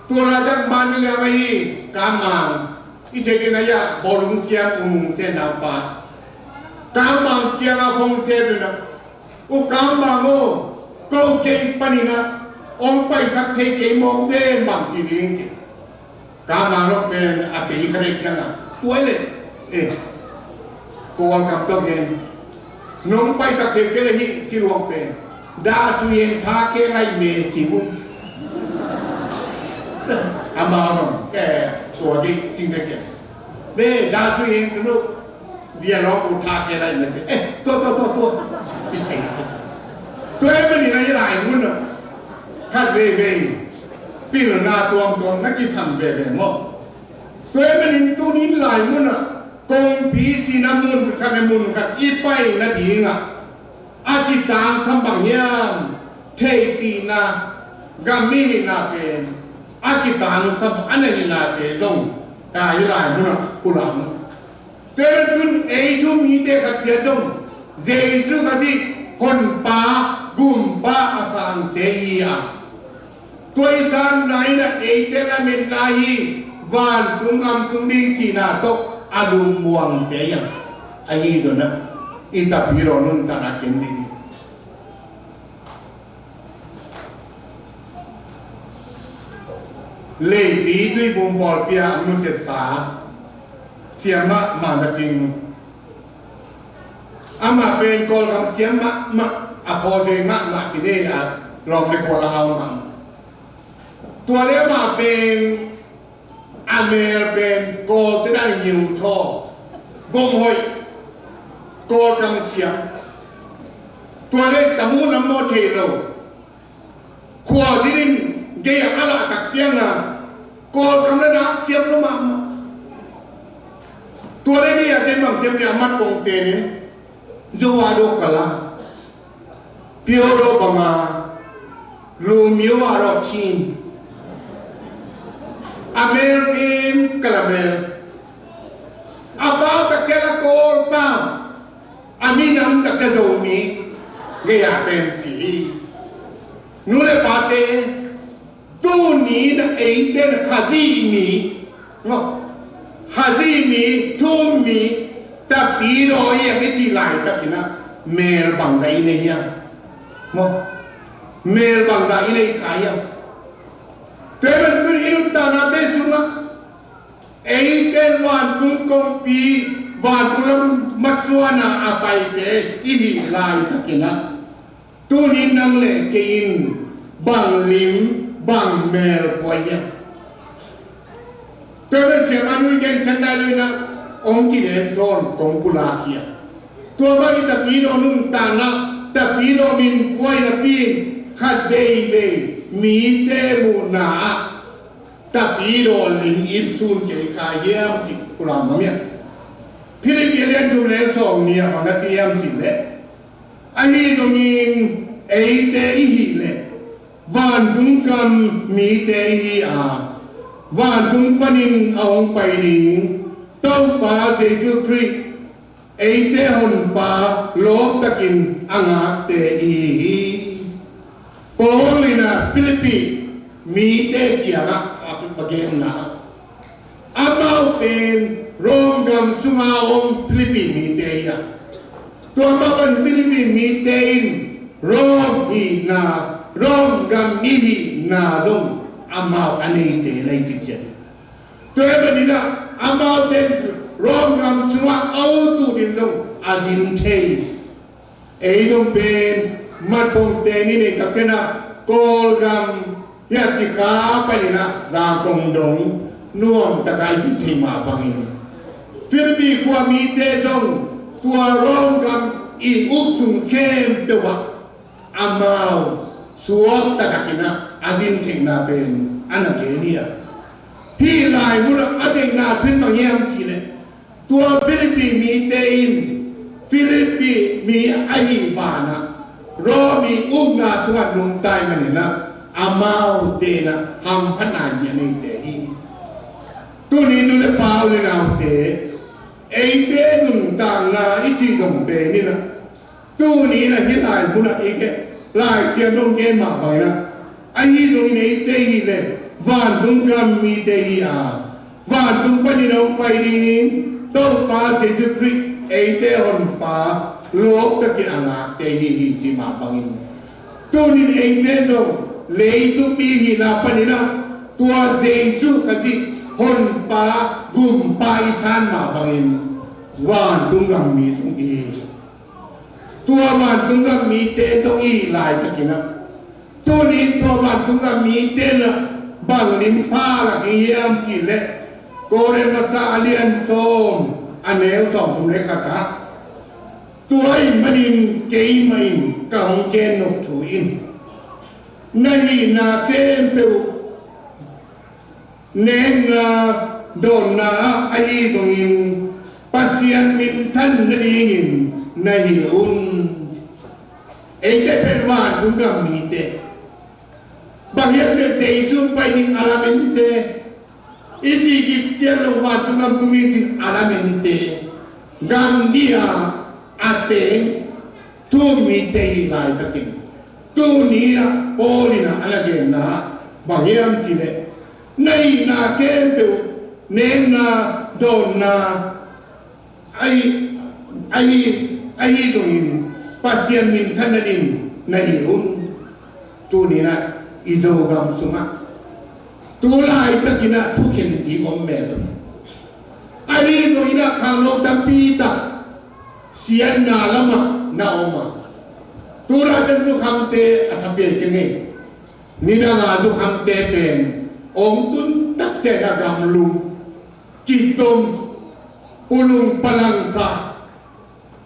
Tua laitak Mandalay ah hi, Kamang, i theih theihna ah bawlung siam U Mung Sen naupa, Kamang kiangah phone sep in ah, U Kamang aw, ko gei panin ah hong paisak thei kei mawk ve maw, ci ding ci. Kamang aw pen a tei kha dei ciangah, tua leh, eh, Kawlgam tawh gen, Nong paisak thei kei le hih siluang pen dah sui in tha khe lai me ci un. Amau zong ke sua di cing te ke. Be dah sui in tunu dia long u tha khe lai me ci. Eh, tua tua tua tua. Ci sei sei. Tua e mani lai lai mun a. Khat vei vei pilna tuamtuam na kisam veve maw? Tua e manin tunin lai mun a kongpi cina mun khat le mun khat i pai nading a, a kitangsam bang hiam? Theihpihna, gam mi hihna pen a kitangsam a na hihnate zong a hi lai mun a pulak mun. Tua hi tun ei thu mite khat ciat zong Jesu Khazih honpa gumpa a sangte hi a, tua i sanna in a eite lametna hi, vantung gam tung ding cihna tawh a lungmuangte hi a, ahi zongin i Tapidaw nuntakna ken ding hi. Leipi tuibum pawlpi ah a nusiatsa siam mahmah na cing. Amah pen Kawlgam siam mahmah, a phawzei mahmah ci nei a, lawm le kual a hau mahmah. Tua le amah pen a mel pen Kawlte dan ngiu thaw, gom hoih, Kawlgam siam. Tua le tamu lam maw thei lo. Khua dinin gei a a lah tak ciangin Kawlgam le nak siam lo mahmah. Tua le gei a ten bang siam ciang a mat pong tenin zo a dawk kala. Pio dawk banga lu mio a dawk chin. A mel pim kala mel. A pau tak ciang a Kawl pau. A minam taksa Zomi gei a ten ci hi. Nu le pate, tuni na eite na Khazih mi, no, Khazih mi, thu um mi, Tapidaw i a kici laitakin a mel bangzah i nei hiam? No, mel bangzah i nei kha hiam? Tua hi man tuni i nuntaknate sungah eite vantung kongpi, vantung lam masuana a paite i hih laitakin a, tuni nang le kei in bang lim, bang mel pua hiam? Tua bel siam a nui gen siam nai lo in a, hong kigen sawn kong pulak hi a. Tua mah i Tapidaw nuntakna, Tapidaw min pua in a pi in khat veivei mite muhna ah Tapidaw lim in sun kei kha hiam cih pulak mah hiam? Philippi a lian thum le sawm nih ah bang na ci hiam cih leh, ahi zongin eite i hih leh vantung gam mite i hi a, vantung panin a hong pai ding Topa Jesu Khrih, eite honpa lawptakin a ngakte i hi hi. Paul in a Philippi mite kiangah a genna, amau pen Rom gam sunga om Philippi mite hi a, tua amau pan Philippi mite in Rom hihna, Rom gam i hihna zong amau a neite nei ciciat hi. Tua hi manin a amaute Rom gam sungah a ut ut in zong a zin thei. Ei zong pen matpong teng i neih tak ciangin a Kawlgam hiah Cikha panin a Zangkong dong nuam takin i zin thei mah bangin Philippi khua mite zong tua Rom gam i uk sung khempeuh ah amau suak takin a zin theihna pen a na gen hi a. Hih lai munah a deihna thu in bang hiam cih leh, tua Philippi mite in Philippi mi ahih banah Rom i ukna sungah nungta ahih manin a amaute in a hamphatna a neite hi. Tuni nu le pa, u le naute, eite nuntakna i cih zong pen in a, tuni in a hih lai munah i gen, Lai Siangtho in gen mah bangin a, ahi zongin eite i hih leh vantung gam mite i hi a, vantung panin a hong pai ding Topa Jesu Khrih, eite honpa lawptakin a ngakte i hi hi cih mah bangin, tunin eite zong leitung mi hihna panin a tua Jesu Khazih honpa gumpa i san mah bangin vantung gam mi zong i hi hi. Tua vantung gam mite zong i hih laitakin ah, tuni-in tua vantung gam mite in ah bang lim pha lak ding hiam cih leh, Korin masa a lian sawm, a neu sawmthum le khat ah, tua ahih manin keimah in ka hong gen nop thu in, na hihna khempeuh uh nekna, dawnna ah ahi zongin Pasian minthan nadingin na hih un. Eite pen vantung gam mite, bang hiam cih leh Jesu pai ding a lamente, i sih khit ciang lo vantung gam tung ding ci-in a lamente, gam nih a teng thu-um mite i hih laitakin, tuni-in ah Paul in ah a na genna bang hiam cih leh, na hihna khempeuh nekna, dawnna ahi, ahi, ahi zongin Pasian minthan nadingin na hih un. Tuni-in ah i Zogam sungah tu laitakin ah thukhen ding om mel lo hi. Ahi zongin ah khangno tampi tak siatna lamah na om a, tu laitak zukhangte a thapiai keng hi. Nidang a zukhangte pen hong tun tak ciangin ah gamlum, kitom, pulung palangsa,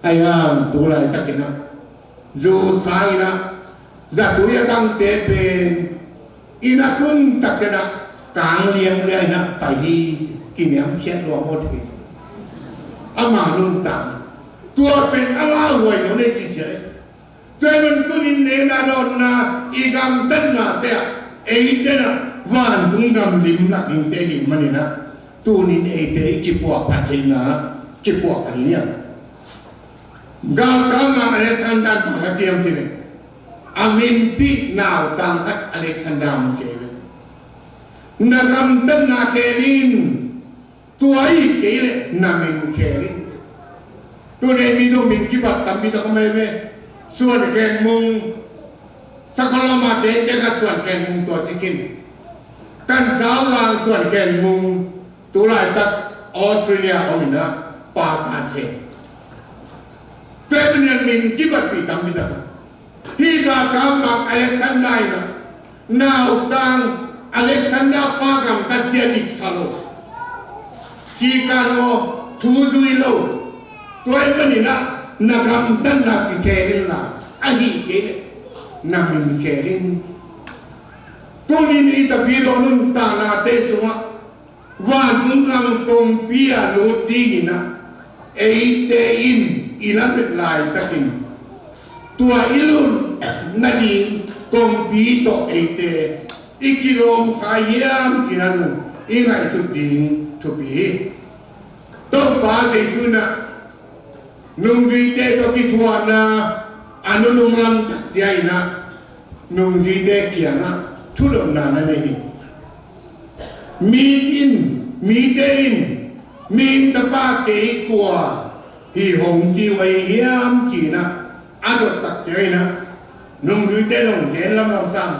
ahi hang tu laitakin ah zu sangin ah zatui a zangte pen inn a tun tak ciangin ah kang lianglian in ah pai hi, kiniamkhiat lua maw thei. Ama nuntakna, tua pen a lauhuai zo nei ci ciat hi. Tua ahih manin tuni-in nekna, dawnna, i gamtatnate ah eite in ah vantung gam lim lak dingte i hih manin ah, tuni-in eite i kipuahphat theihna kipuahphat ding hi hang. Galkapna Alexander in bang na ci hiam cih leh, a minpih nautang khat Alexander hong ci hi ve. Na gamtatna khel in, tua ahih kei leh na min khel in. Tuni-in mi zong min kibat tampi tak om hi ve. Suan Khen Mung, Sakolama tengte khat Suan Khen Mung tua si khin. Kan Sau Lang Suan Khen Mung, tu laitak Australia om in ah pastor sem. Tua ahih manin min kibatpih tampi tak om. Hih galkap Mark Alexander in ah nautang Alexander pa gamtat zia dik sa lo, sikan maw, thu zui lo. Tua ahih manin ah na gamtatna kikhel in la, ahih kei leh na min khel in. Tuni-in i Tapidaw nuntaknate sungah vantung gam kongpi ah lut dingin ah eite in i lamet laitakin, tua i lut nading kongpi tawh eite i kilawm kha hiam cih na zong i ngaihsut ding thupi hi. Topa Jesu in ah nungzuite tawh kithuahna a nunung lam tak ciangin ah nungzuite kiangah thudotna na nei hi. Mi in, mite in, "Mihing Tapa kei kua hi hong ci uh ahi hiam?" ci-in ah a dot tak ciangin ah nungzuite zong gen lamlam sam.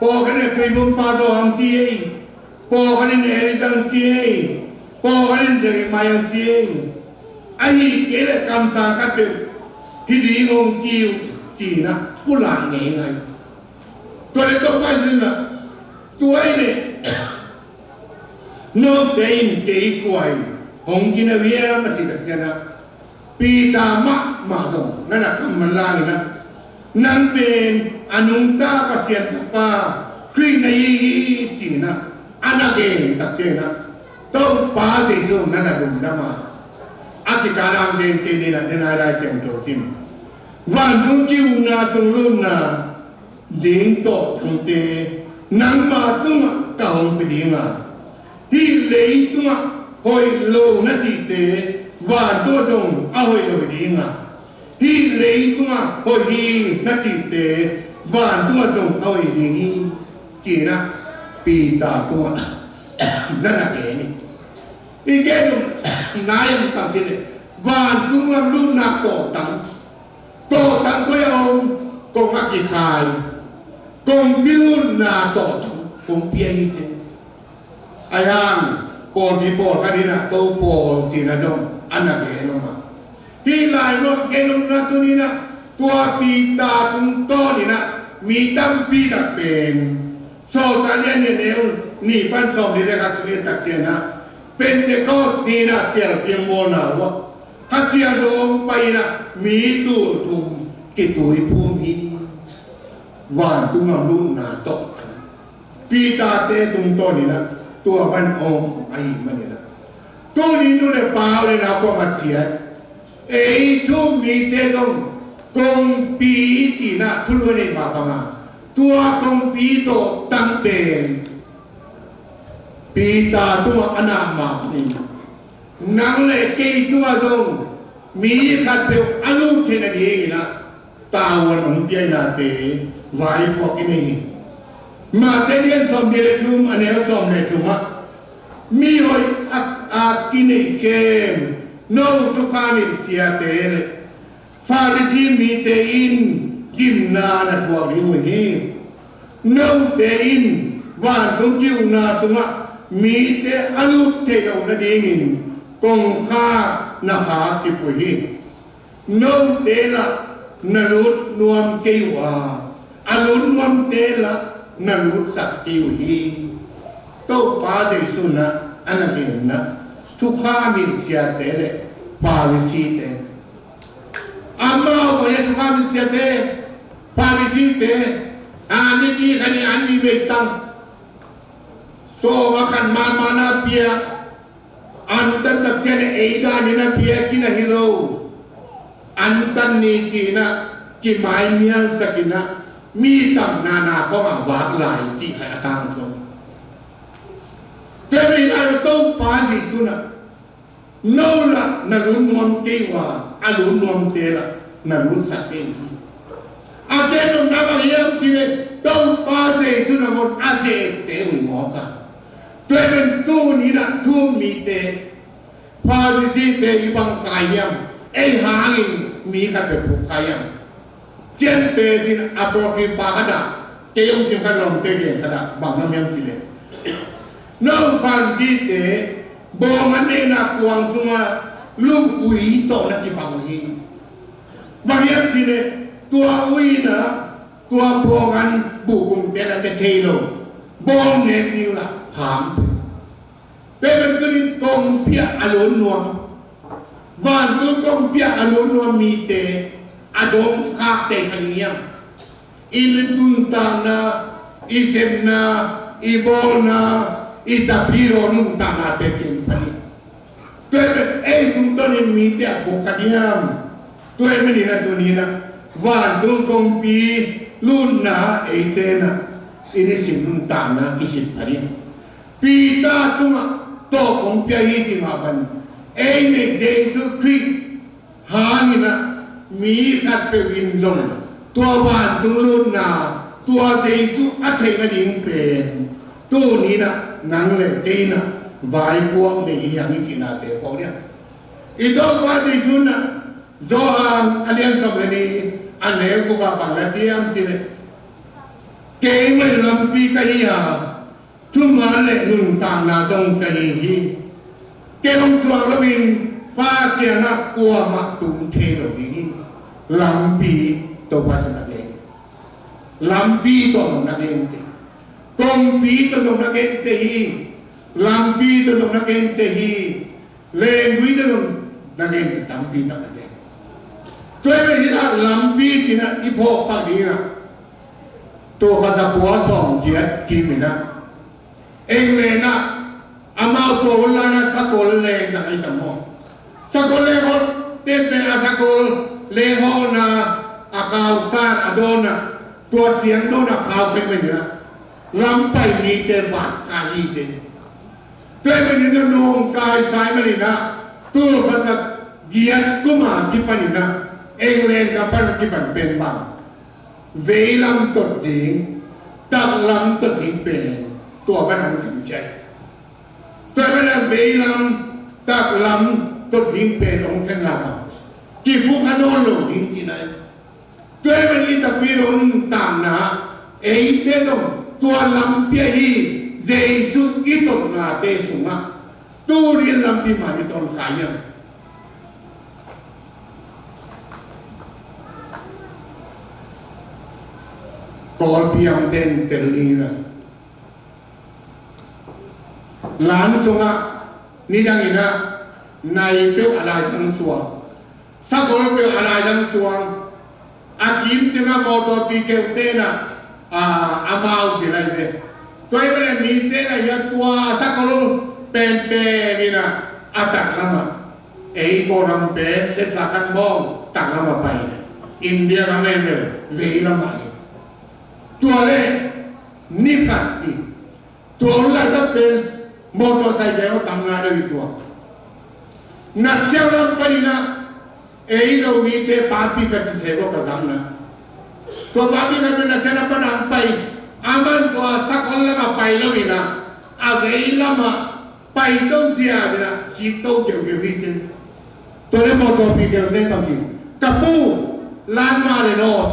Pawlkhat in Tuivumpa Johan ci ei, pawlkhat in Elijah ci ei, pawlkhat in Jeremiah ci ei. Ahih kei leh kamsang khat peuh hi ding hong ci uh, ci-in ah pulak ngeingai. Tua leh Topa Jesu in ah, "Tua ahih leh note in kei kua hi hong ci na uh hiam?" a cih tak ciangin ah Peter mahmah zong na na kam manlang in ah, "Nang pen a nungta Pasian Tapa Khrih na hi hi," ci-in ah a na gen tak ciangin ah Topa Jesu na na lungdam a, a kikal a hong gen kei ni in ah, den a Lai Siangtho sim, "Vantung ki-ukna sung lutna ding tawhtangte nangma tungah ka hong pia ding a, hih leitungah hoih lo na cihte vantungah zong a hoih lo hi ding a, hih leitungah hoih hi na cihte vantungah zong a hoih hi ding hi," ci-in ah Peter tungah na na gen hi. I gen nop nai a, bang ci leh vantung lam lutna tawhtang, tawhtang koi a om? Kong a kikhai, kongpi lutna tawhtang kongpi ahi ci. Ahi hang pawlpi pawlkhat in ah, "Ko pawl," ci-in ah zong a na gen om a. Hih lai muak gen omna tuni-in ah Tua Peter tungtawnin ah mi tampi tak pen, Sawltak a lian nih, a neu nih pan sawmnih le khat sung i et tak ciangin ah, Pentecost ni-in ah cial piangbawlna uh ah Kha Siangtho hong pai-in ah mi tul thum kituiphum hi. Vantung gam lutna tawh tang Peter-te tungtawnin ah tua bang om ahih manin ah, tuni nu le pa, u le nau, kuamah ciat, ei thu-um mite zong kongpi ci-in ah thulu a neih mah bangin, tua kongpi tawh tang pen Peter tungah a na mah bangin, nang le kei tungah zong mi khatpeuh a lut theih nadingin ah tavuan hong pia-in ah te vaipuak i nei hi. Matthai a lian sawmnih le thum, a neu sawm le thum ah, mi hoih a, a kineih khem, no thukham it siate le Farisi mite in gimna na thuak ding uh hi. Note in vantung ki-ukna sungah mite a lut theih loh nadingin kongkhak na khakcip uh hi. Note lah na lut nuam kei uh a, a lut nuamte lah na lutsak kei uh hi. Topa Jesu in ah a na genna thukham it siate le Farisite, amau bang hiam thukham it siate, Farisite, a, nipi khat ni an ni vei tang, sawm a khat mahmah na pia, antan tak ciangin ei danin a pia kina hi lo. Antan ni ci-in ah kimaimialsak in ah, mi tamna na khawng ah vak lai cih khat a tangthu. Tua ahih manin ah Topa Jesu in ah, no lah na lut nuam kei uh a, a lut nuamte lah na lutsak kei uh hi. A gen nopna bang hiam cih leh Topa Jesu nangawn a ze-ette uh hi mawk a. Tua ahih manin tuni-in ah thu-um mite, Farisite i bang kha hiam, ei hangin mi khat bek phuk kha hiam? Cian peuh cin Apocrypha khat ah, kei hong sim khat, lawmte gen khat ah, bang na om hiam cih leh, no Farisite, bawng an neihna kuang sungah lum ui tawh na kibang uh hi. Bang hiam cih leh tua ui in ah tua bawng an buhgumte na ne thei lo, bawng nek ding lah kham peuh. Tua ahih manin tuni-in kongpi ah a lut nuam, vantung kongpi ah a lut nuam mite a dong khak thei kha ding hiam? I nuntakna, i sepna, i bawlna, i tapidaw nuntaknate ken pha ding. Tua ahih manin ei tungtawnin mite a puk kha ding hiam? Tua ahih manin ah tuni-in ah vantung kongpi lutna eite in ah i nisim nuntakna kisit pha ding. Peter tungah tawh kong pia hi ci mah bangin, ei neih Jesu Khrih hangin ah mi khatpeuh in zong tua vantung lutna, tua Jesu a theih nading pen tuni-in ah nang le kei in ah vaipuak nei hi hang i cihnate phawk ding. I Topa Jesu in ah Johan a lian sawm le nih, a neu guk ah bang na ci hiam cih leh, keimah in lampi ka hi a, thuman le nuntakna zong ka hi hi. Kei hong suak loin Pa kiangah kuamah tung thei lo ding hi. Lampi, Topa Jesu in a gen hi. Lampi tawh zong na gente hi. Kongpi tawh zong na gente hi. Lampi tawh zong na gente hi. Lenggui tawh zong na gente tampi tak na gente hi. Tua ahih manin ah lampi ci-in ah i phawk pak ding ah, tul khat za kua sawm giat kim in ah, England ah amau tua hun lai-in ah sakol leng zang ahi tam maw? Sakol leng hawlte pen a sakol leng hawlna a khau san a dawn ah, tua ciang dawn ah khau khen pen in ah, lam pai mite vat kai hi ci. Tua ahih manin ah nawngkai sa ahih manin ah, tul khat za giat kum a kipan in ah, England gam pan kipan pen bang, veilam tot ding, taklam tot ding pen tua bang hong khen khia hi. Tua ahih manin ah veilam, taklam tot ding pen hong khenna bang, kipuk a nawn lo ding cihna hi. Tua ahih manin i takpi lo nuntakna, eite zong tua lampi ahi Jesu i totnate sungah, tuni-in lampi man i tawn kha hiam? Piang ten tel ni na. Lan sungah nidang inah nai peuh a laizang suang, sakol peuh a laizang suang, a kim tengah mawtawpi keuh tenah a, amau kilai ve. Tua i bale mi tenah ia tua a sakol penpen inah a taklamah, ei Kawlram pen letsa kan mawng taklamah pai, India kan ei lel veilamah hi. Tua le ni khat hi. Tua hun laitak pen motorcycle aw tam ngai lo hi tua. Natsiang lam paninah ei Zomite papi ka ci se lo ka zangna. Tua papi ka pen natsiang lam panah pai, aman tua sakol lamah pai lo inah a vei lamah pai to zia inah sik to keukeu hi cin. Tua le motorpi keu te tang cin, ka pu, lan ma le naw.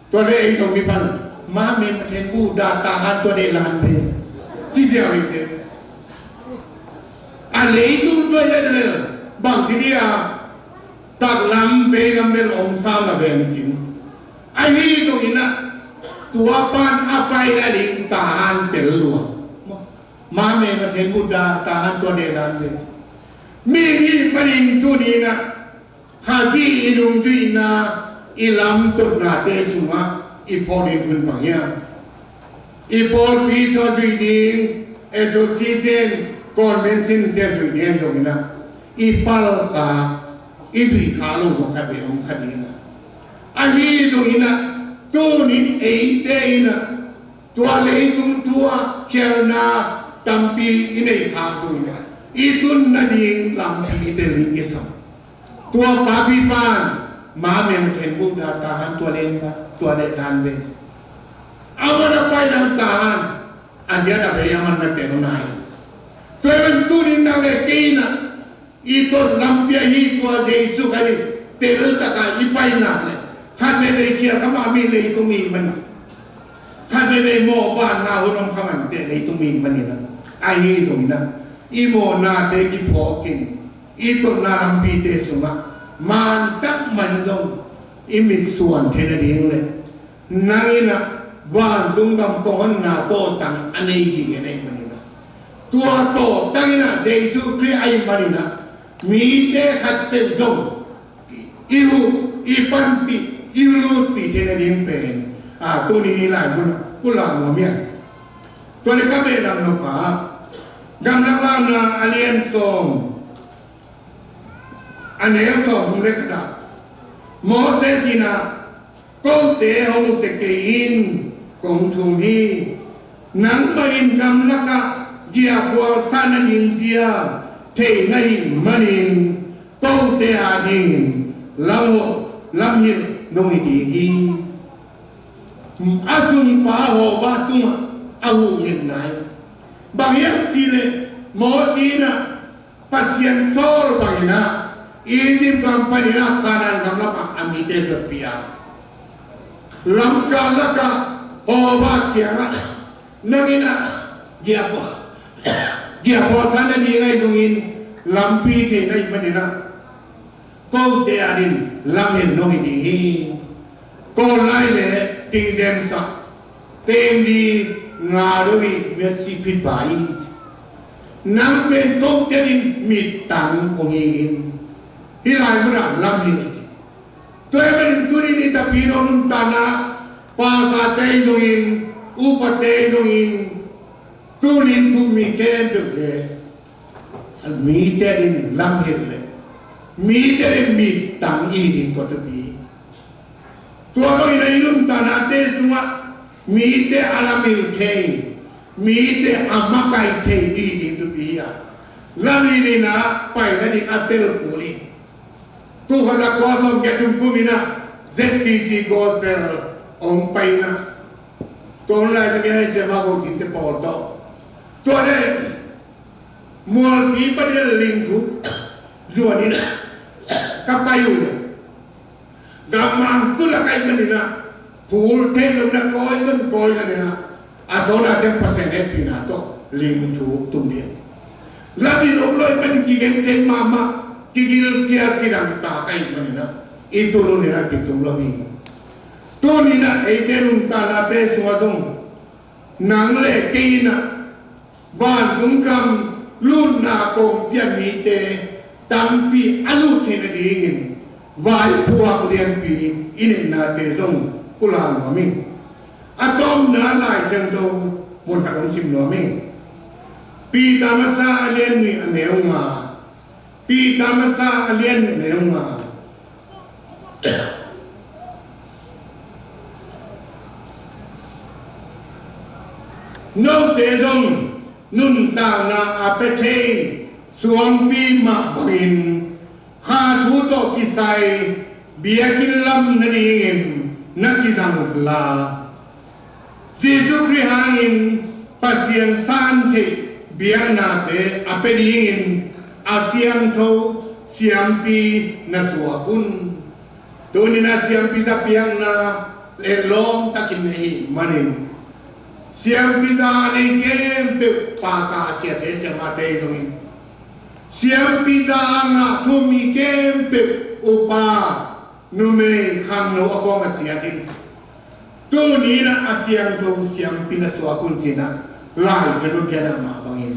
Tua le ei Zomi pan, ma me ma then bu da ta han tua le lan pe. Ci ziau hi ce. A leitung tua le le bang ci dia, taklam veilam bel om sam la ben cin. Ahi zong inah tua pan a pai la ding ta han tel lua. Ma me ma then bu da ta han tua le lan pe. Mi hi panin tu ni na Khazih i nungzuihna, i lamtotnate sungah i pawlin hun bang hiam? I pawlpi sung a zuih ding, association, convention te zuih ding zong inah i palkha, i zuih kha lo zong khat vei om kha ding a. Ahi zong inah tunin eite inah tua leitung thu-ah khialhna tampi i neih khak zong inah i tun nading lampi i tel ding kisam. Tua papi pan ma me ma then bu da ta han tua len ta, tua le dan ve. Aman a pai dan ta han, a ziat a bei aman na tel nai. Tua i ban tunin nang le kei inah i tot lampi ahi tua Jesu Khazih tel taka i pai nak le khat le bei khial kha mah mi leitung mi manin, khat le bei mawhbanna hun om kha mah te leitung mi manin, ahi zong inah i mawhnate kiphawkin i totna lampite sungah mantak man zong i mitsuan theih nading le nang inah vantung gam pawng honna tawhtang a nei gige na ih man inah, tua tawhtang inah Jesu Khrih a ih man inah mite khat peuh zong i huh, i panpih, i lutpih theih nading pen a, tuni ni lai mun ah kula nuam hiam? Tua le ka behlap nop ah Gamlak Launa a lian sawm, a neu sawm thum le khat ah Moses inah kote hong nusia kei in kong thum hi. Nangmah in gamlakah giahbual san nading zia thei na hih manin kote adingin lamhilh nong hi ding hi. A sungpa Hobah tungah a huh ngen nai. Bang hiam cihleh Moses inah Pasian sawl bangin ah Egypt gam panin ah Kanaan gam lamah a mite zotpih a, lamkal lakah Hobah kiangah nang inah giahbual, giahbual san na ding ahi zongin lampi thei na hih manin ah kote adin lamhilh nong hi ding hi. Kawl lai le King James ah, teng di nga lo i miat si phit ba i, nang pen kote adin mittang kong hi in, hih lai munah lamhilh ci. Tua ahih manin tunin i tapidaw nuntakna, pastorte zongin, upate zongin, tunin sum mi khempeuh le mite adin lamhilh le mite adin mittang i hi ding tua thupi. Tua bangin a i nuntaknate sungah mite a lamhilh thei, mite a makaih thei i hi ding thupi hi a, lamhilh in ah pai nading a tel kul hi. Tul khat za kua sawmgiat thum kum in ah Z T C Gospel hong pai in ah, tua hun laitakin a i siama gocinte pawl tawh, tua le Mualpi Padel Lingthu zuanin ka pai uh le, gammang tu lak ahih manin ah phul theih loin ah kawi zon kawi zon in ah, a sawt a ciang Pasian hehpihna tawh lingthu tum ding. Lamhilh om lo ahih manin kigen thei mahmah, kigilkial kidangtak ahih manin ah i tul hun in ah kitum lo hi. Tuni-in ah eite nuntaknate sungah zong nang le kei in ah vantung gam lutna kong pian mite tampi a lut theih nadingin vaipuak lianpi i neihnate zong pulak nuam ing. A tawpna Lai Siangtho mun khat hong sim nuam ing. Peter masa a lian nih a neu nga. Peter masa a lian nih a neu nga. Note zong nuntakna a pia thei suangpi mah bangin kha thu tawh kisai biakinn lam nadingin na kizang unla. Jesuh Khrih hangin Pasian san theih biaknate a pia dingin a siangtho siampi na suak un. Tuni-in a siampi za piakna leh lawm takin nei ahih manin siampi za a nei khempeuh paka siate siamate zongin siampi za a ngah thu mi khempeuh upa numei khangno a kawmah ciatin tuni-in a siangtho siampi na suak un ci-in Lai Siangtho in a gen mah bangin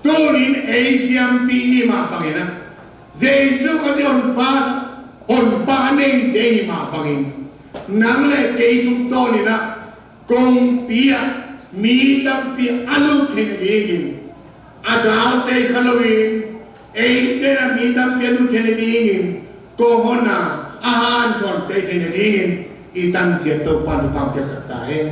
tuni-in ei siampi i hih mah bangin Jesuh Khazih honpa honpa a neite i hih mah bangin nang le kei tungtawnin kongpi ah mi tampi a lut theih nadingin a dalte kha loin eite in mi tampi a lut theih nadingin kong hon a hanthawn theih nadingin i tanciat Topa'n thupha piaksak ta hen.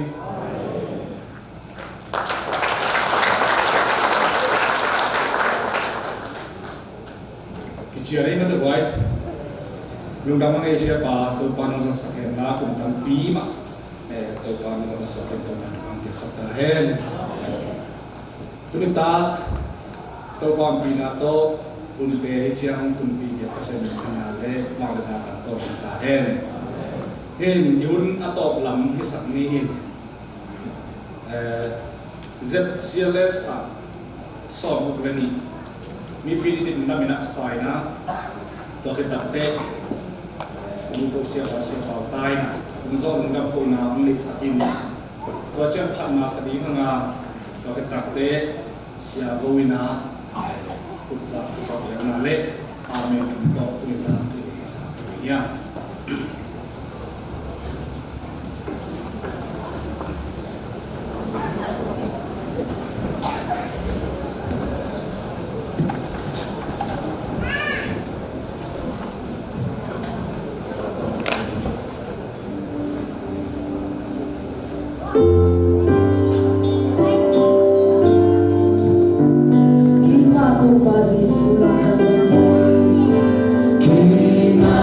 Kician ei mate guai. Lungdam a ngei siapa Topa'n hong zangsak hen la kum tampi mah Topa'n zang a suak hen Topa'n thupha piaksak ta hen. Tuni tak Topa ompihna tawh hunte hi ciang tunpih biak Pasian min thangna le vangliatna tang tawh hun ta hen. Hin i hun a tawp lam hisak ni in Z C L S ah sawm uk le nih mipi ni din lam in a saina tua khit takteh Lungto siapa siapa taina hong zawh lungdam kohna hong neihsak in tua ciang phatna sa ding hanga tua khit takteh sia go ina khutsa khutsa biakna le amen thum tawh tuni ta tuni ta Kei na Topa Jesu lamdang kei na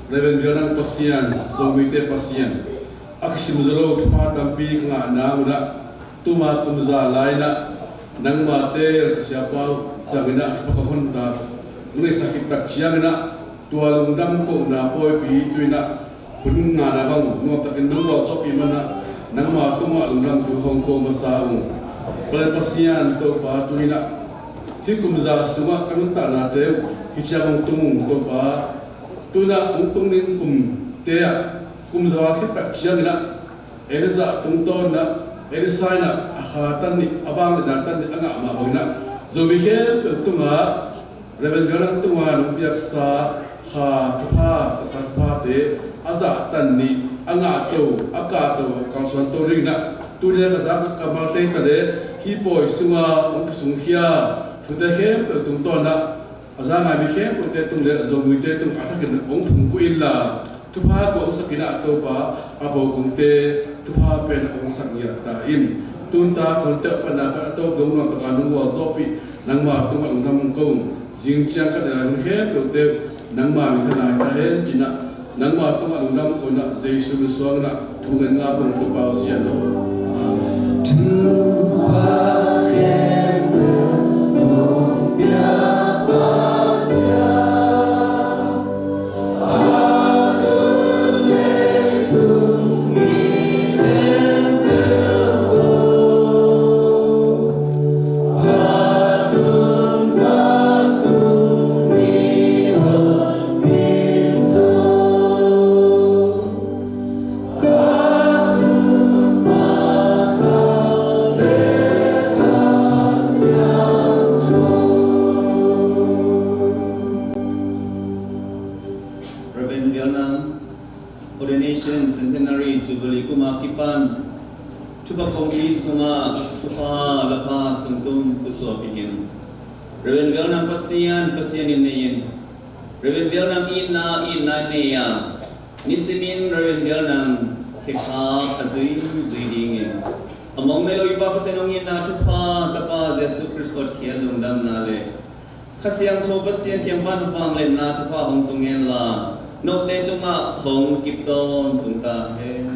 Reverend Vial Nang Pasian, Zomite Pasian, a kisim zo lo thupha tampi ka ngah nang un ah, tuma kum za lai-in ah nangma teel ka siapa uh zangin ah thupha ka hon ta, nong neihsak khit tak ciangin ah tua lungdam kohna pawipi tu-in ah hun ngahna bang nuamtakin nong gualzawhpih manin ah nangma tungah lungdam thu hong ko masa ung. Palen Pasian Topa, tuni-in ah hih kum za sungah ka nuntaknate uh hih ciang hong tung ung Topa. Tu-in ah hong tung ding kumte ah kum za val khit tak ciangin ah Elijah tungtawn in ah, Elisha in ah a kha tan nih, a vangliatna tan nih a ngah mah bangin ah, Zomi khempeuh tungah Reverend Vial Nang tungah nong piaksa kha thupha, taksa thuphate a zah tan nih a ngah to, a kah to, a kalsuan to dingin ah, tuni-a ka za ka malte ta leh hih pawi sungah hong kisungkhia thute khempeuh tungtawn ah a za ngai mi khempeuhte tung le Zomite tung a thakin hong phungkuh inla, thupha kua hong sak in ah Topa, a bokungte thupha pen hong sak ngiat ta in. Tuntak ka hunte uh panna pan a tawp dong nuamtakin nong gualzawhpih, nangma tungah lungdam hong ko ung. Zing ciang ka neih lai hun khempeuhte uh nangma minthanna hi ta hen ci-in ah, nangma tungah lungdam ko-in ah, Jesu min suangin ah thu ngen ngal kong Topa uh, Sian aw. Amen. Reverend Vial Nang, Ordination Centenary Jubilee kum a kipan thupha kongpi sungah thupha lapha sungtum pusuak hi in. Reverend Vial Nang Pasian, Pasian in nei in. Reverend Vial Nang itna, itna in nei a, nisimin Reverend Vial Nang khekha a zui, zui dingin, a mong nei lo i Pa Pasian hong itna thupha, Tapa Jesu Khrist hotkhiat lungdamna le Kha Siangtho Pasian kiang pan vangliatna thupha hong tung hen la, note tungah hong kip tawntung ta hen.